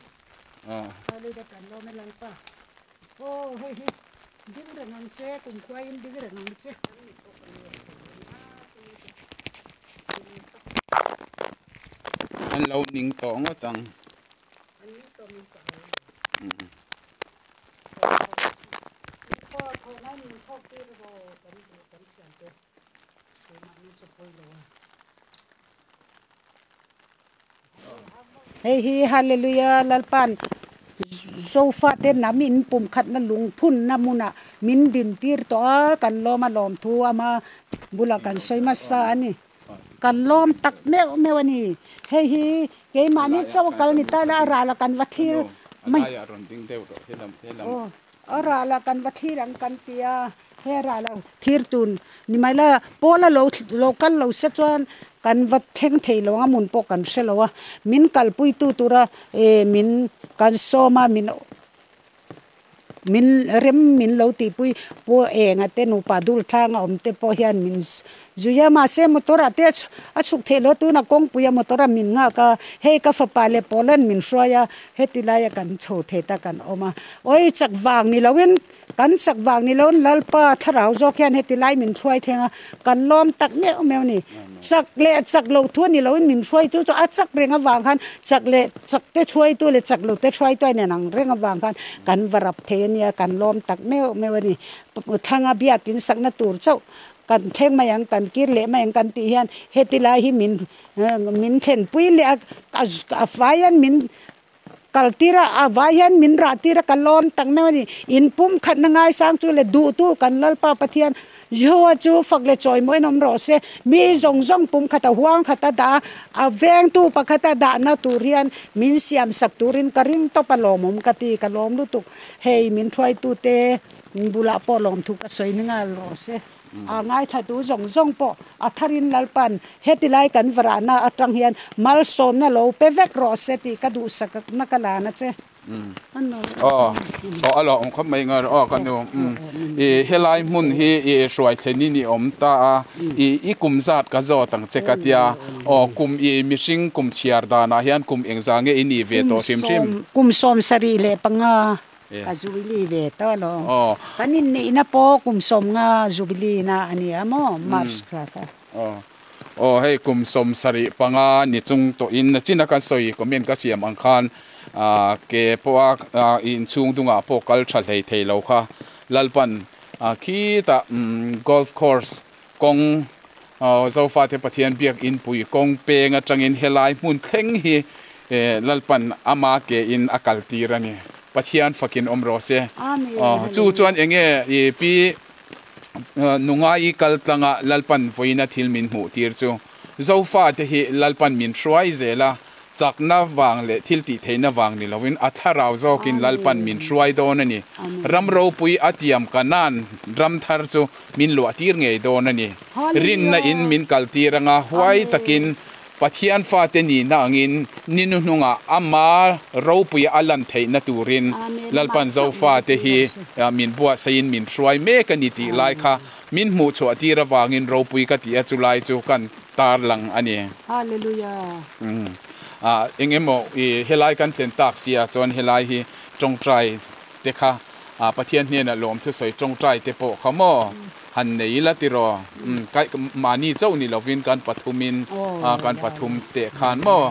Hallelujah kan lawm e Lalpa. Aw hei hi ding reng ang che kumkhuaiin ding reng ang che. An lo ning tawh ngawt ang. An ning tawh min tawh lo. Thaw nai min thawk tir rawh kan duh kan thian te keimahni chu pawi lo a. Hei hi Hallelujah Lalpa'n Zofate hnam in pumkhatna lungphunna hmunah min dintir tawh a, kan lawm a lawmthu ama bulah kan sawi hmasa a ni. Kan lawm tak meuh meuh a ni. Hei hi keimahni chauh a kal ni ta la a ral a kan va thlir mai. A ral a kan va thlir ang kan ti a. He rah lo thir tun ni mai la, pawl a lo lo kal lo se chuan kan va thleng thei lo ang a hmun pawh kan hre lo a, min kalpuitu tura eh min kan sawm a min min rem min lo tihpui pu enga te nupa dul thlang a awm te pawh hian min zui a mahse motor ah te a chhuk theih loh a tunah kawngpui a motor a min nghak a hei ka fapa leh pawlan min hruai a heti laia kan chho thei ta kan awm a awi chak vang ni loin Kan chak vang ni loin Lalpa thlarau zawk hian heti lai min hruai thleng a, kan lawm tak meuh meuh a ni. Chak leh chak lo thu a ni loin min hruai chu chu a chak reng avang khan chak leh chak te hruaitu leh chak lo te hruaitu a inen ang reng avang khan kan va rap thei a nia, kan lawm tak meuh meuh a ni. Thanga biakin sakna tur chauh kan thleng mai ang, kan kir leh mai ang kan tih hian heti lai hi min min thlenpui leh a, a fai hian min Kal tir a, a vai hian min rah tir a, ka lawm tak meuh a ni. In pumkhatna ngaisang chu leh duhtu kan Lalpa Pathian Jehovah chu fak leh chawimawiin awm rawh se. Mi zawng zawng pumkhata huang khata dah a, a vengtu pakhata dahna tur hian min siam sak turin ka ring tawp a lawmawm ka ti, ka lawm lutuk. Hei min hruaitute bulah pawh lawmthu ka sawi ni nghal rawh se. A ngaithlatu zawng zawng pawh a tharin Lalpan heti lai kan varahna atang hian malsawmna lo pe vek rawh se tih ka duhsak na ka lan a che. Aw aw a lawm khawp mai ngar aw ka nu i helai hmun hi i hruai thlen in i awm ta a i i kum zat ka zawt ang che ka tia aw kum i mihring kum chhiar danah hian kum engzah nge i nih ve tawh hrim hrim. Kum 75. Ka Jubilee ve tawh alawm. Kan inneihna pawh kum 50 Jubilee na a ni a maw March thla kha. Aw hei kum 75 ni chung tawhin nachina kan sawi comment ka siam ang khan ke pawha inchhung dungah pawh kal tha hlei thei lo kha Lalpan khitah golf course kawng Zofate Pathian biak inpui kawng peng atangin helai hmun thleng hi Lalpan ama ke in a kal tir a ni. Pathian fakin awm rawh se. Amen. Aw chu chuan enge i pi Nungai kal tlanga Lalpan vawiina thil min hmuh tir chu Zofa te hi Lalpan min hruai zel a, chakna vang leh thil tih theihna vang ni loin a thlarau zawkin Lalpan min hruai dawn a ni. Ram ropui a tiam Kanan ram thar chu min luah tir ngei dawn a ni. Rinna in min kal tir anga huai takin Pathian fate nihna angin ni hnuhnungah ama ropuia a lan theihna turin Lalpan Zofate hi min buatsaiin min hruai mek a ni tih lai kha min hmuh chhuah tir avangin ropui ka tih a chulai chu kan tarlang a ni. Hallelujah. Eng emaw i helai kan thlen tak sia chuan helai hi tawngtai te kha Pathian hnenah lawmthusawi tawngtai te pawh kha maw han nei ila tiraw? Mahni chauh ni lovin kan pathumin kan pathum teh khan maw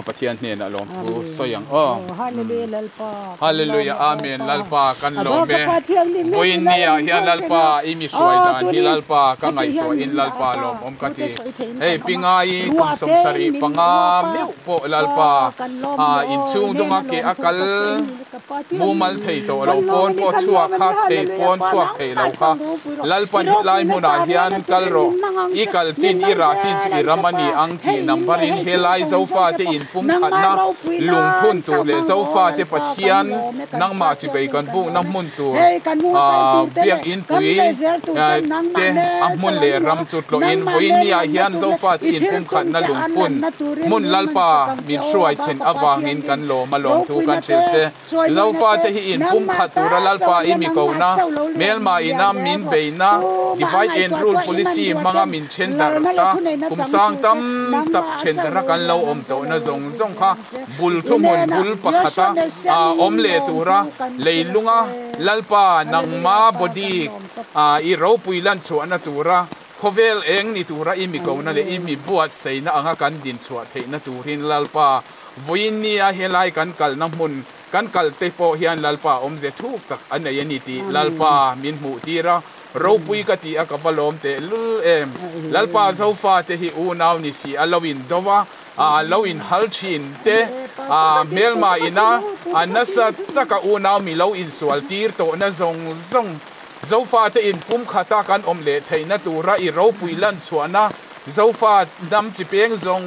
Pathian hnenah lawmthu sawi ang aw. Hallelujah Amen Lalpa kan lawm e. Vawiin niah hian Lalpa i mi hruai dan hi Lalpa ka ngaihtuahin Lalpa lawmawm ka ti. Hei Pingai kum 75 meuh pawh Lalpa inchhung dunga ke a kal Mumal thei tawh lo pawn pawh chhuak kha thei pawn chhuak thei lo kha Lalpan helai hmunah hian kal rawh, i kal chin i rah chin chu i ram a ni ang tih number in helai Zofate in pumkhatna lungphun tur leh Zofate Pathian nangmah chibei kan bukna hmun tur biakinn pui te a hmun leh ram chu tlawhin vawiinniah hian Zofate in pumkhatna lungphun hmun Lalpa min hruai thlen avangin kan lawm a lawmthu kan hrilh che. Zofate hi in pumkhat tura Lalpa i mi kona, hmelma ina min beina, divide and rule policy hmanga min then darh ta, kum sang tam tak then darha kan lo awm tawhna zawng zawng kha bul thuhmun bul pakhata awm leh tura leilunga Lalpa nangma body i ropui lan chhuahna tura Khawvel eng ni tura i mi kona leh i mi buatsaihna anga kan din chhuah theihna turin Lalpa vawiin nia helai kan kalna hmun kan kal te pawh hian Lalpa awmze thuk tak a nei a ni tih Lalpa min hmuh tir a, ropui ka ti a ka va lawm teh lul em. Lalpa Zofa te hi unau ni si a lo in do a, a lo in hal thin te, a hmelma ina a nasa taka unau mi lo insual tir tawhna zawng zawng Zofate in pumkhata kan awm leh theihna tura i ropui lan chhuahna Zofa hnam chi peng zawng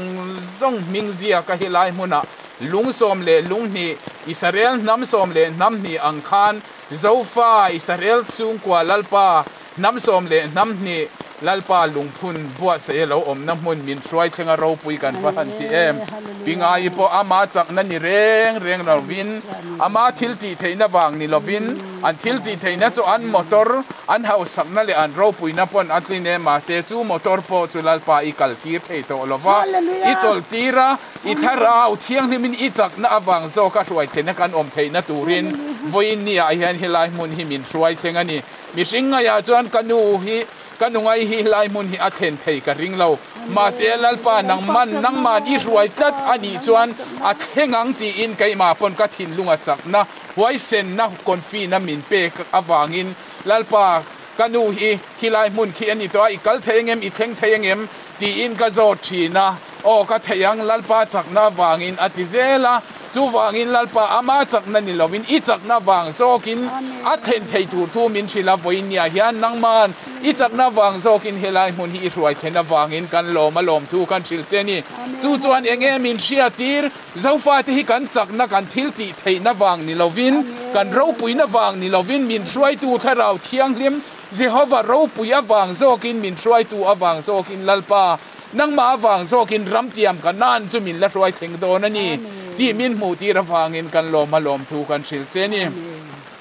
zawng hming ziaka helai hmunah lung 12 Israel hnam 12 ang khan Zofa Israel chhungkua Lalpa hnam 12 Lalpa lungphun buatsaih a lo awmna hmun min hruai thlenga ropui kan va han ti em? Pingai pawh ama chakna ni reng reng lovin, ama thil tih theihna vang ni lovin, an thil tih theihna chu an motor, an hausakna leh an ropuina pawn a tlin e, mahse chu motor pawh chu Lalpa i kal tir thei tawh lova, i chawl tir a, i thlarau thianghlimin i chakna avang zawka hruai theihna kan awm theihna turin vawiin ni ah hian helai hmun hi min hruai thleng a ni. Mihring ngaiah chuan ka nu hi Ka nungai hi hlai hmun hi a thlen thei ka ring lo. Mahse Lalpa nangman nangman i hruai tlat a nih chuan a thleng ang tiin keimah pawn ka thinlung a chakna, huaisenna, confi-na min pek avangin Lalpa ka nu hi khilai hmun khi a ni tawh a, i kal thei angem, i thleng thei angem tiin ka zawt thin a, aw ka thei ang Lalpa chakna avangin a ti zel a. Chuvangin Lalpa ama chakna ni lovin i chakna vang zawkin a thlen thei tur thu min hrilh a, vawiinniah hian nangman i chakna vang zawkin helai hmun hi i hruai thlen avangin kan lawm a lawm thu kan hrilh che ni. Chu chuan eng nge min hriattir? Zofate hi kan chakna kan thil tih theihna vang ni lovin, kan ropuina vang ni lovin min hruaitu Thlarau Thianghlim Jehova ropui avang zawkin min hruaitu avang zawkin Lalpa Nangmah avang zawkin ramtiam ka nan chu min la hruai thleng dawn a ni tih min hmuh tir avangin kan lawm a lawm thu kan hrilh che ni.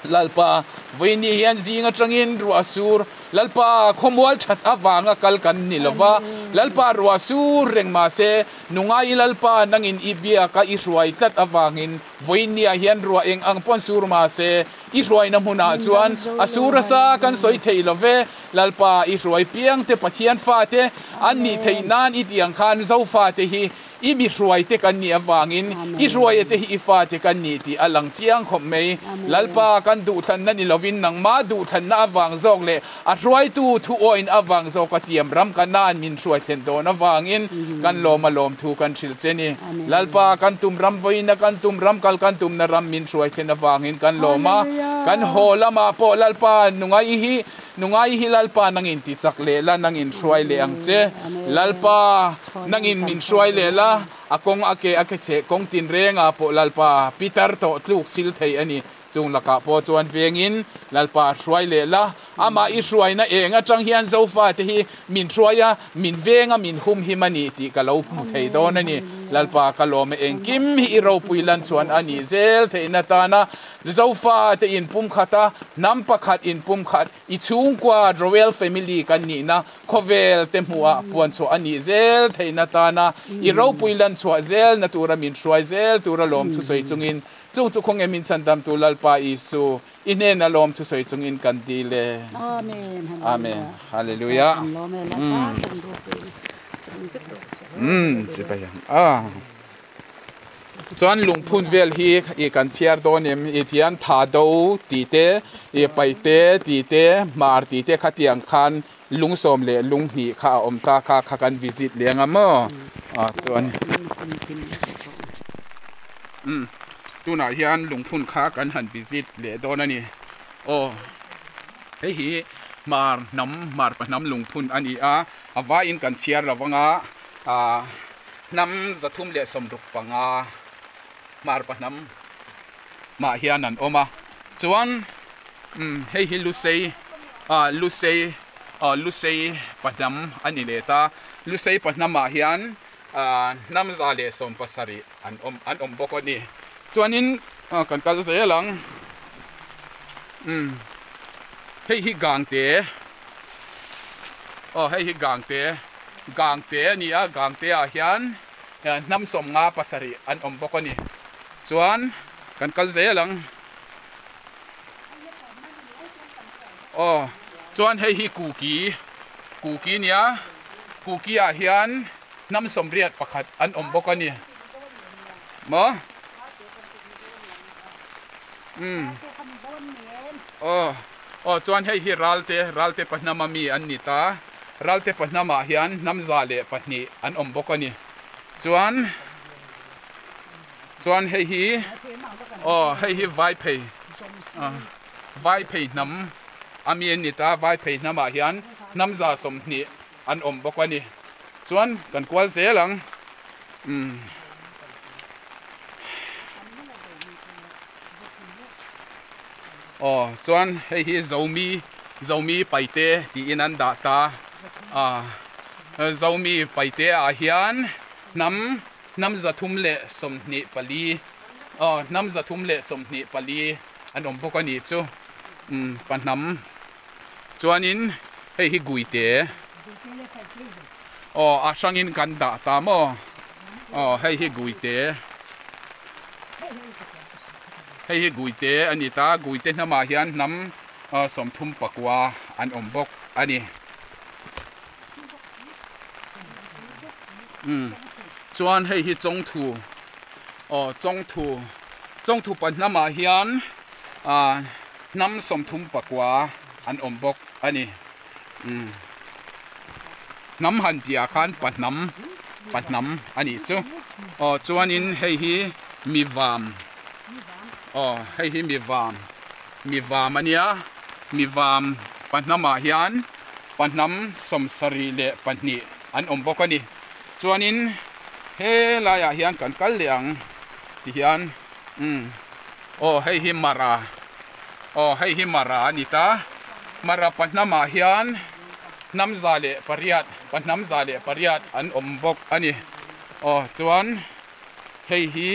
Lalpa, vawiini hian zing atangin ruah sur, Lalpa khawmual that avanga kal kan ni lova, Lalpa ruah sur reng mahse nungai Lalpa nangin i biak a i hruai tlat avangin vawiiniah hian ruah eng ang pawn sur mahse i hruaina hmunah chuan a sur asa kan sawi thei love. Lalpa i hruai piang te Pathian fate an nih theih nan i tih ang khan Zofa te hi I mi hruaite kan nih avangin i hruaia te hi i fate kan ni tih a lang chiang khawp mai. Lalpa kan duhthlanna ni lovin nangmah duhthlanna avang zawk leh a hruaitu thuawin avang zawka tiam ram ka nan min hruai thlen dawn avangin kan lawm a lawm thu kan hrilh che ni. Lalpa kan tum ram vawiina kan tum ram kal kan tumna ram min hruai thlen avangin kan lawm a, kan haw lamah pawh Lalpa nungai hi Nungai hi Lalpa nangin ti chak leh la, nangin hruai leh ang che. Lalpa, nangin min hruai leh la, a kawng a ke a ke cheh kawng tinrengah pawh Lalpa, Peter tawh tluk sil thei a ni. Chung lakah pawh chuan vengin Lalpa hruai leh la, amah i hruaina eng atang hian Zofate hi min hruai a, min veng a, min humhim a ni tih ka lo hmu thei dawn a ni. Lalpa, ka lawm e, engkim hi i ropui lan chuan a nih zel theihna tana Zofate inpumkhat a, hnam pakhat inpumkhat, i chhungkua Royal Family kan nihna khawvel te hmuhah puanchhuah a nih zel theihna tana i ropui lanchhuah zelna tura min hruai zel tura lawm thusawi chungin chung chu khawnge min chhandamtu Lalpa Isu i hnena lawm thusawi chungin kan dil e. Amen. Hallelujah. Umm chibai ang a. Chuan lungphun vel hi ih kan chhiar dawn em i tihian tha do tih te ih paih te tih te hmar tih te khatiang khan lung sawm leh lung hnih kha a awm ta kha kha kan visit leng a maw ah chuan umm tunah hian lungphun kha kan han visit leh dawn a ni aw hei hi hmar hnam hmar pahnam lungphun a ni a a vaiin kan chhiar lo vang a ah. Hnam 365 hmar pahnam mah hian an awm a, chuan umm hei hi Lusei ah Lusei ah Lusei pahnam a ni leh ta, Lusei pahnam ah hian ah hnam 170 an awm an awm bawk a ni, chuanin ah kan kal zel ang umm hei hi Gangte aw hei hi Gangte. Gangte a ni a, Gangte ah hian hnam 57 an awm bawk a ni. Chuan kan kal zel ang. Aw, chuan hei hi Kuki, Kuki nia, Kuki ah hian hnam 81 an awm bawk a ni. Maw? Umm. Aw, aw chuan hei hi Ralte, Ralte pahnam a mi an ni ta. Ralte pahnamah hian hnam 102 an awm bawk a ni. Chuan chuan hei hi aw hei hi Vaiphei Vaiphei hnam a mi an ni ta. Vaiphei hnamah hian hnam 120 an awm bawk a ni. Chuan kan kual zel ang umm. Aw chuan hei hi Zomi Zomi Paite tiin an dah ta a Zomi Paite ah hian hnam hnam 324 aw hnam 324 an awm bawk a ni chu umm pahnam chuanin hei hi Guite aw a hrangin kan dah ta maw aw hei hi Guite. Hei hi Guite a ni ta, Guite hnamah hian hnam 39 an awm bawk a ni. Umm chuan hei hi Chawngthu aw Chawngthu Chawngthu pa hnamah hian ah hnam 39 an awm bawk a ni. Umm hnam han tihah khan pa hnam pa hnam a nih chu aw chuanin hei hi mivam aw hei hi mivam mivam a nia mivam pa hnamah hian pa hnam 72 an awm bawk a ni chuanin helaiah hian kan kal leh ang tihian umm aw hei hi mara. Aw hei hi Mara a ni ta. Mara pahnamah hian hnam 108, pahnam 108 an awm bawk a ni. Aw chuan hei hi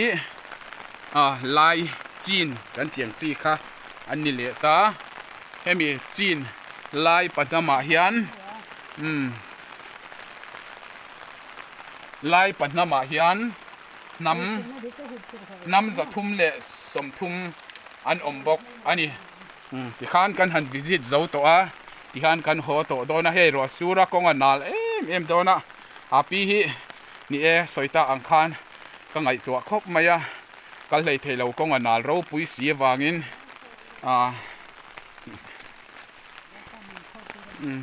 ah lai chin kan tih ang chi kha an ni leh ta. Hemi chin lai pahnamah hian umm lai pahnamah hian hnam hnam 330 an awm bawk a ni. Tikhan kan han visit zo tawh a, tikhan kan haw tawh dawn a, hei ruah sura kawng a nal em em dawn a, a pi hi Ni e, sawi ta ang khan ka ngaihtuah khawp mai a, kal hlei thei lo kawng a nal ropui si avangin ah umm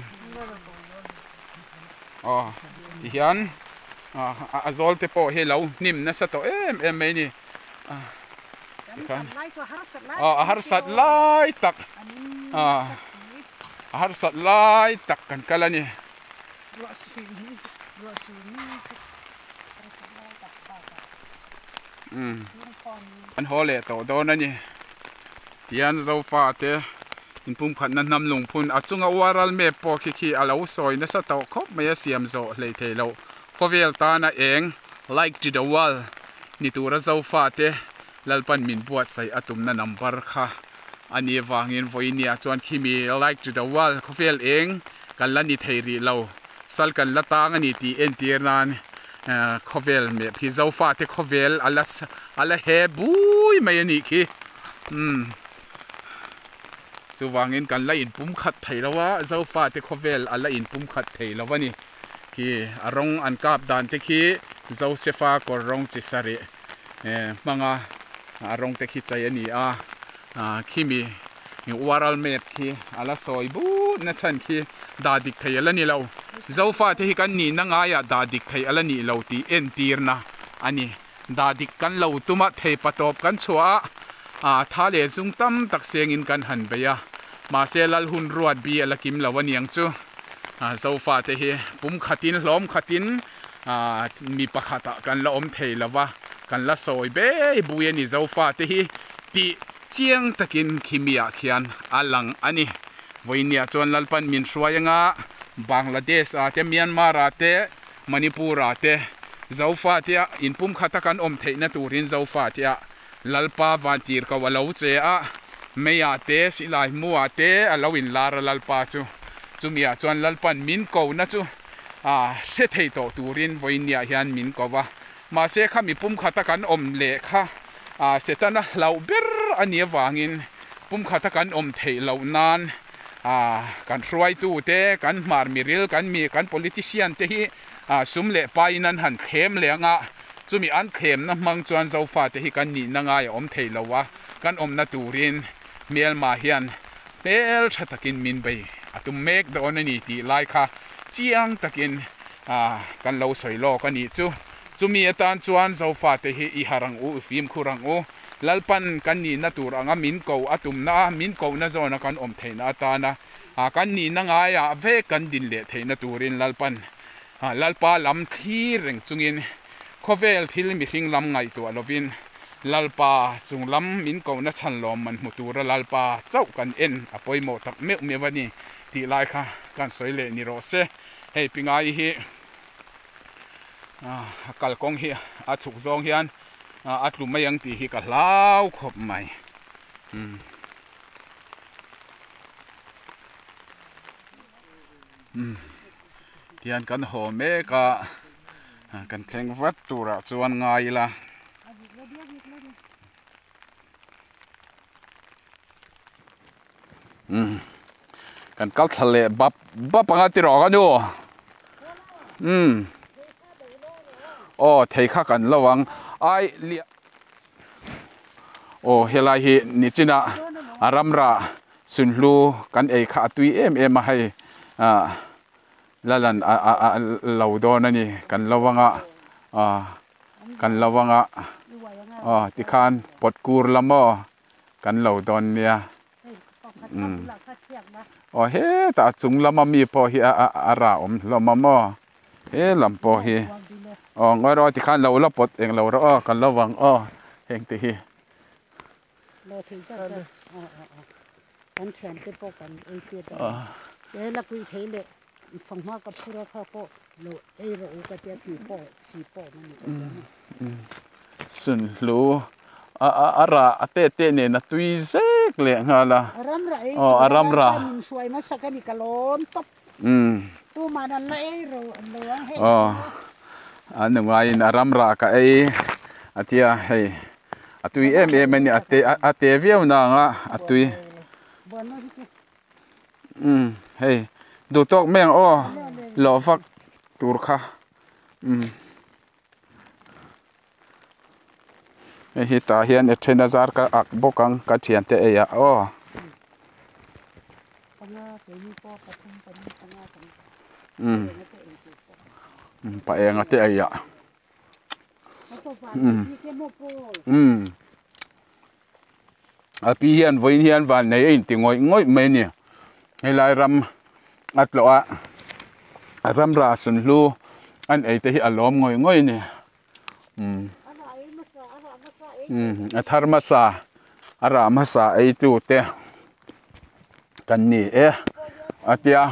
aw tihian ah a zawl te pawh hi lo hnim nasa tawh em em mai a ni ah tikhan aw a harsat lai tak ah a harsat lai tak kan kal a ni. Umm an haw leh tawh dawn a ni tihian zofa te inpumkhatna hnam lungphun a chunga uaral map pawh khi khi a lo sawi nasa tawh khawp mai a siam zawh hlei thei loh khawvel tana eng like to the world ni tura zofa te Lalpan min buatsaih a tumna number kha a nih avangin vawinia chuan khimi like to the world khawvel eng kan la ni thei rih lo sal kan la tang a ni tih entir nan khawvel map hi Zofate khawvel a la a la he bui mai a nih khi umm chuvangin kan la inpumkhat thei lo a Zofate khawvel a la inpumkhat thei lo a ni khi a rawng an kap dan te khi Josefa kawr rawng chi sarih. Hmanga a rawng te khi chei a ni a, khimi uaral map khi a la sawi but na chhan khi dah dik thei a la ni lo. Zofa te hi kan nihna ngaiah dah dik thei a la nih lo tih entirna a ni. Dah dik kan lo tum a, thei patawp kan chhuah a, tha leh zung tam tak sengin kan han bei a, mahse lal hun ruat bi a la kim lo a niang chu. Zofa te hi pum khatin hlawm khatin Mi pakhatah kan la awm thei lo va, kan la sawi bei bui a ni. Zofate hi tih chiang takin khimiah khian a lang a ni. Vawinia chuan Lalpan min hruai anga Bangladesh ah te, Myanmar ah te, Manipur ah te Zofate ah inpumkhata kan awm theihna turin Zofate ah Lalpa vantir ko a lo che a, meiah te, silai hmuah te a lo inlar a Lalpa chu. Chumiah chuan Lalpan min kohna chu a hre thei tawh turin vawiinniah hian min ko va. Mahse kha mi pumkhata kan awm leh kha Setana hlauh ber a nih avangin pumkhata kan awm theih loh nan kan hruaitute, kan hmar miril, kan mi, kan politician te hi sum leh paiin an han thlem leh anga chumi an thlemna hmang chuan Zofate hi kan nihna ngai a awm thei lo a, kan awmna turin hmelma hian hmel tha takin min bei a tum mek dawn a ni tih lai kha chiang takin kan lo sawi lawk a nih chu. Chumi atan chuan Zofate hi i harh ang u, i fimkhur ang u. Lalpan kan nihna tur anga min ko a tumna a, min kohna zawna kan awm theihna atana kan nihna ngaiah vek kan din leh theihna turin Lalpan Lalpa lam thlir reng chungin khawvel thil mihring lam ngaihtuah lovin Lalpa chung lam min kohna chhan lawm man hmu tura Lalpa chauh kan en a pawimawh tak meuh meuh a ni tih lai kha kan sawi leh ni rawh se. Hei Pingai hi a kalkawng hi a chhuk zawng hian a tlu mai ang tih hi ka hlau khawp mai. Tihian kan haw mek a kan thleng vat turah chuan ngai ila. Kan kal thla leh bap bap anga ti rawh ka nu. Aw thei kha kan lo ang ai liah. Aw helai hi nichinah a ramrah Sunhlu kan ei kha a tui em em a hei ah lalan a a a lo dawn a ni kan lo anga ah kan lo anga aw tikhan pawt kur lam aw kan lo dawn nia umm aw hetah a chung lama mi pawh hi a a a rah awm hlawm a maw he lam pawh hi aw ngawi rawh tikhan lo la pawt eng lo rawh aw kan lo vang aw heng te hi. Lo thei zat zat aw aw aw kan thian te pawh kan ei tir dawn a he la kui thei leh fanghma ka phur a kha pawh lo ei rawh u ka tia ti pawh chi pawh awm a ni ka tia ni. Sunhlu a a a rah a teh teh nen a tui zek leh nghal a. A ram rah ei tur a lalpa min hruai hmasak a ni ka lawm tawp. Tuman an la ei ro lo ang hei chu. A nu ngaiin a ram rah ka ei a tia hei a tui em em a ni a te a te viau na anga a tui. Hei duh tawk mai ang aw lawh vak tur kha. Hei hi tah hian a then a zar ka ak bawk ang ka thiante ei ah aw. Umm pa enga te ei ah umm umm a pi hian vawiin hian van nei a inti ngawih ngawih mai a ni helai ram a tlawh a a ram rah sunhlu an ei te hi a lawm ngawih ngawih a ni. Umm a thar hmasa a rah hmasa ei tu te kan ni e a tia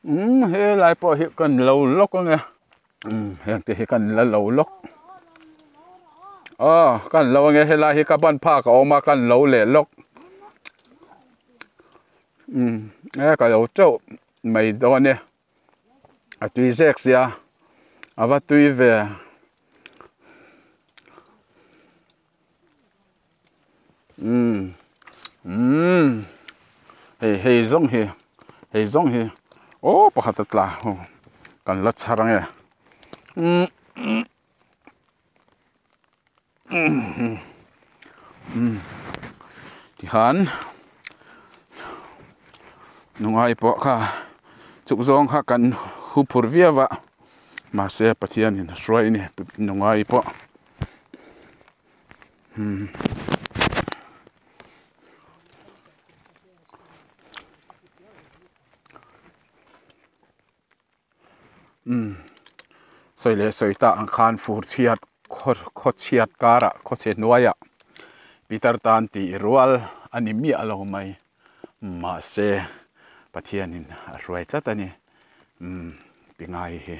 umm helai pawh hi kan lo lawk ang e umm heng te hi kan la lo lawk aw kan lo ang e helai hi ka ban phak a awm a kan lo leh lawk umm e ka lo teuh mai dawn e. A tui zek sia a va tui ve. Umm umm hei hei zawng hi hei zawng hi aw pakhat a tla kan la chhar ange umm umm umm tihian nungai pawh kha chuk zawng kha kan hu phur viau a mahse Pathianin a hruai a ni nungai pawh umm. Umm sawi leh sawi tak ang khan fur chhiat khaw khaw chhiat karah khaw chhe hnuaiah Peter tan tih rual a ni miah lo mai mahse Pathianin a hruai tlat a ni umm ti ngai hi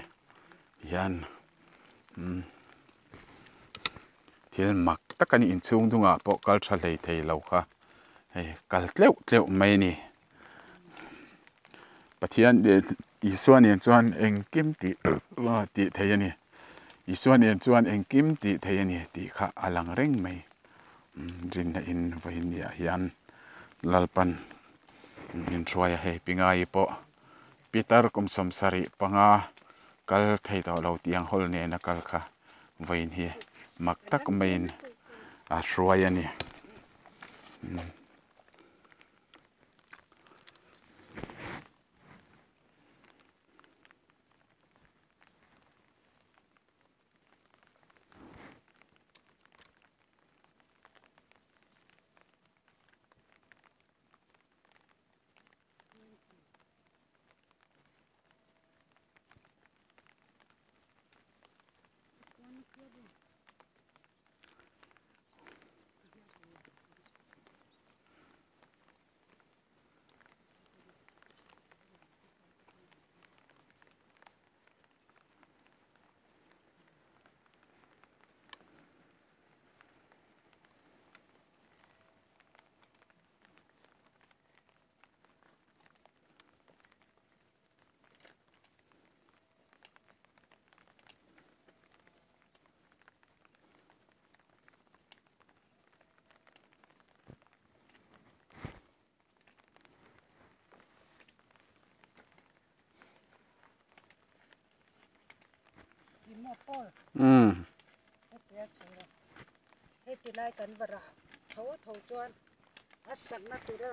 hian umm thil mak tak a ni inchhung dungah pawh kal tha hlei thei lo kha hei kal tleuh tleuh mai a ni. Pathian leh Isua nen chuan engkim tih tih theih a ni. Isua nen chuan engkim tih theih a ni tih kha a lang reng mai. Rinna in vawiin ni ah hian Lalpan min hruai a hei Pingai pawh Peter kum sawmsarih panga kal thei tawh lo tih ang hawl nena kal kha vawiin hi mak tak maiin a hruai a ni. Umm. Heti lai kan va rah tho tho chuan a sakna tura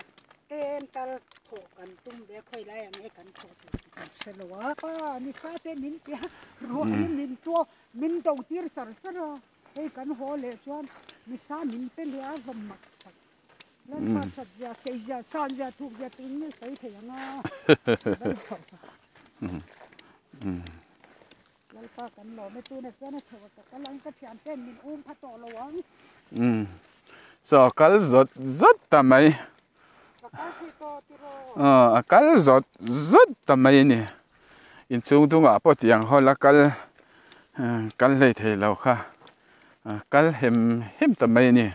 tlem tal thawh kan tum ve khawi lai ang e kan thawh tur tih kan hre lo a. Pa ni sa te min tia ruahin min tuah min do tir char char a. Hei kan haw leh chuan misa min pe leh a va mak tak. Lalpa that zia, sei zia, san zia, thuk zia tun nge sawi thei ang a. Lalpa kan lawm e tunah chuan a chho a ka kal ang ka thian ten min um pha tawh lo ang. Chaw kal zawt zawt ta mai. Ka kal thei tawh tiraw. Aw a kal zawt zawt ta mai a ni. Inchhung dungah pawh tiang hawl a kal kal hlei thei lo kha kal hem hem ta mai a ni.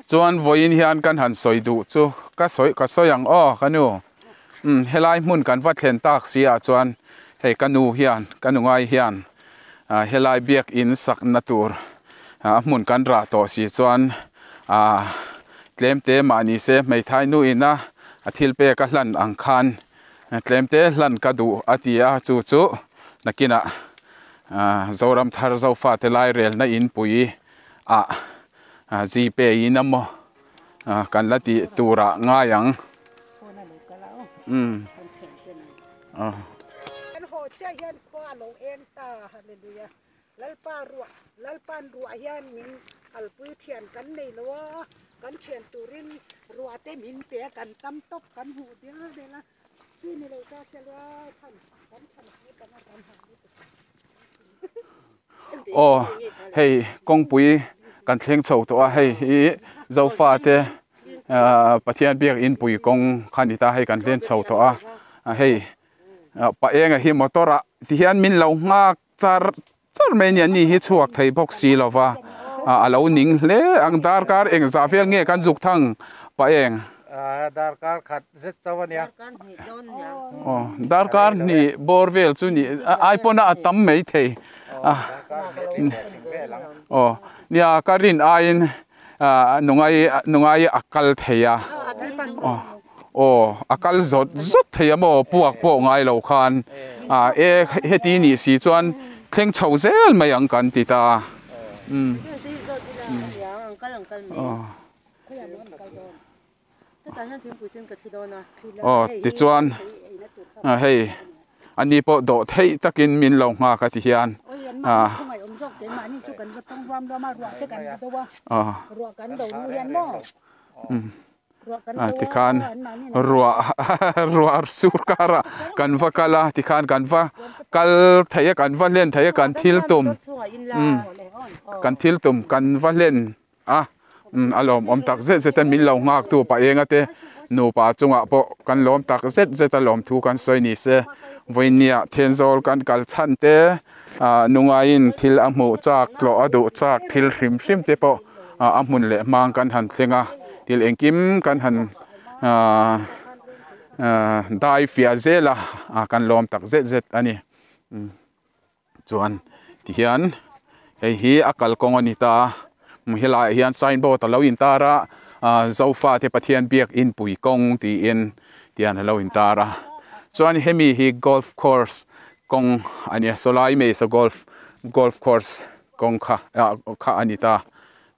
Chuan vawiin hian kan han sawi duh chu ka sawi ka sawi ang aw ka nu umm helai hmun kan va thlen tak si ah chuan hei ka nu hian ka nu ngai hian ah helai biakin sakna tur a hmun kan rah tawh si chuan ah tlem te mahni se hmeithai nu ina a thil pek a hlan ang khan tlem te hlan ka duh a ti a chu chu nakinah. Zoram thar Zofate lairelna inpui ah Gpay in emaw kan la tih turah ngai ang. Umm. Kan haw chiah hian khua a lo eng ta, Hallelujah. Lalpa ruah, Lalpa'n ruah hian min alpui thian kan nei lo a, kan thian turin ruah te min pe a, kan tam tawp kan hmuh dial dial a, chu ni lo ta se lua than kan than pui bang a kan hah lutuk. Aw hei kawngpui kan thleng chho tawh a, hei hi Zofa te Pathian biak inpui kawng kha a ni ta, hei kan thleng chho tawh a, hei pa enga hi motor ah ti hian min lo nghak char char mai a ni, ani hi chhuak thei bawk si lo va, a lo ning hle ang darkar eng zah vel nge kan zuk thang pa eng. Darkar khat zet chauh a nia. Aw darkar hnih bawr vel chu ni ai pawn a tam mai thei a aw nia ka rin aiin nungai nungai a kal thei a aw. Aw, a kal zawt zawt thei a maw puak pawh ngai lo khan a e heti nih si chuan thleng chho zel mai ang kan ti ta umm aw tichuan hei ani pawh dawh theih takin min lo nghak a ti hian a umm. A tikhan ruah ruah sur karah kan va kal a tikhan kan va kal thei a kan va hlen thei a kan thil tum umm kan thil tum kan va hlen a umm a lawmawm tak zet zet a min lo nghak tu pa enga te nupa chungah pawh kan lawm tak zet zet a lawmthu kan sawi ni se vawinia Thenzawl kan kal chhan te ah nungaiin thil a hmuh chak tlawh a duh chak thil hrim hrim te pawh ah a hmun leh hmang kan han thleng a thil engkim kan han ah ah dai fiah zel a ah kan lawm tak zet zet a ni chuan tihian hei hi a kalkawng a ni ta a helaiah hian sign board a lo intar a ah Zofa te Pathian biak inpui kawng tiin tihian a lo intar a chuan hemi hi golf course kawng a nia sawlai mai saw golf golf course kawng kha ah kha a ni ta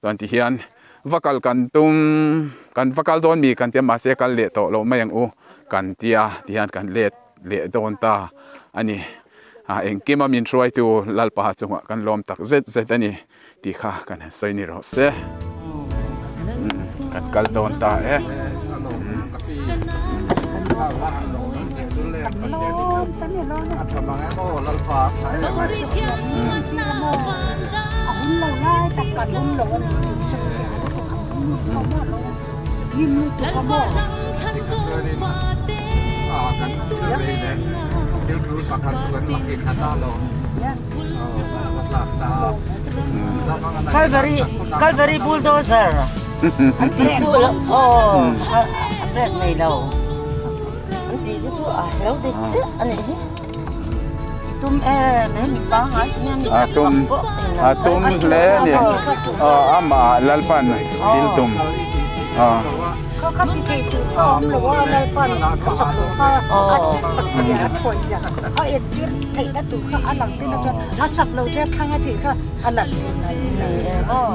chuan ti hian va kal kan tum kan va kal dawn mi kan tia mahse kal leh tawh loh mai ang u kan tia ti hian kan let leh dawn ta a ni ah engkim a min hruaitu lalpa chungah kan lawm tak zet zet a ni tih kha kan han sawi ni rawh se kan kal dawn ta e. Calvary Calvary bulldozer an tih chu aw a brake nei lo an tih te chu a lo dik chiah a nih hi tum em em mi pangngai chu nia mi a tum a tum hle a ni aw amah Lalpan thil tum aw. Kha kha ti thei tur kha awm lo a Lalpan a chak lo kha a chak zia a thawi zia a entir theihna tur kha a lang tin a chuan a chak lo te a thlang a tih kha a lan ni em aw.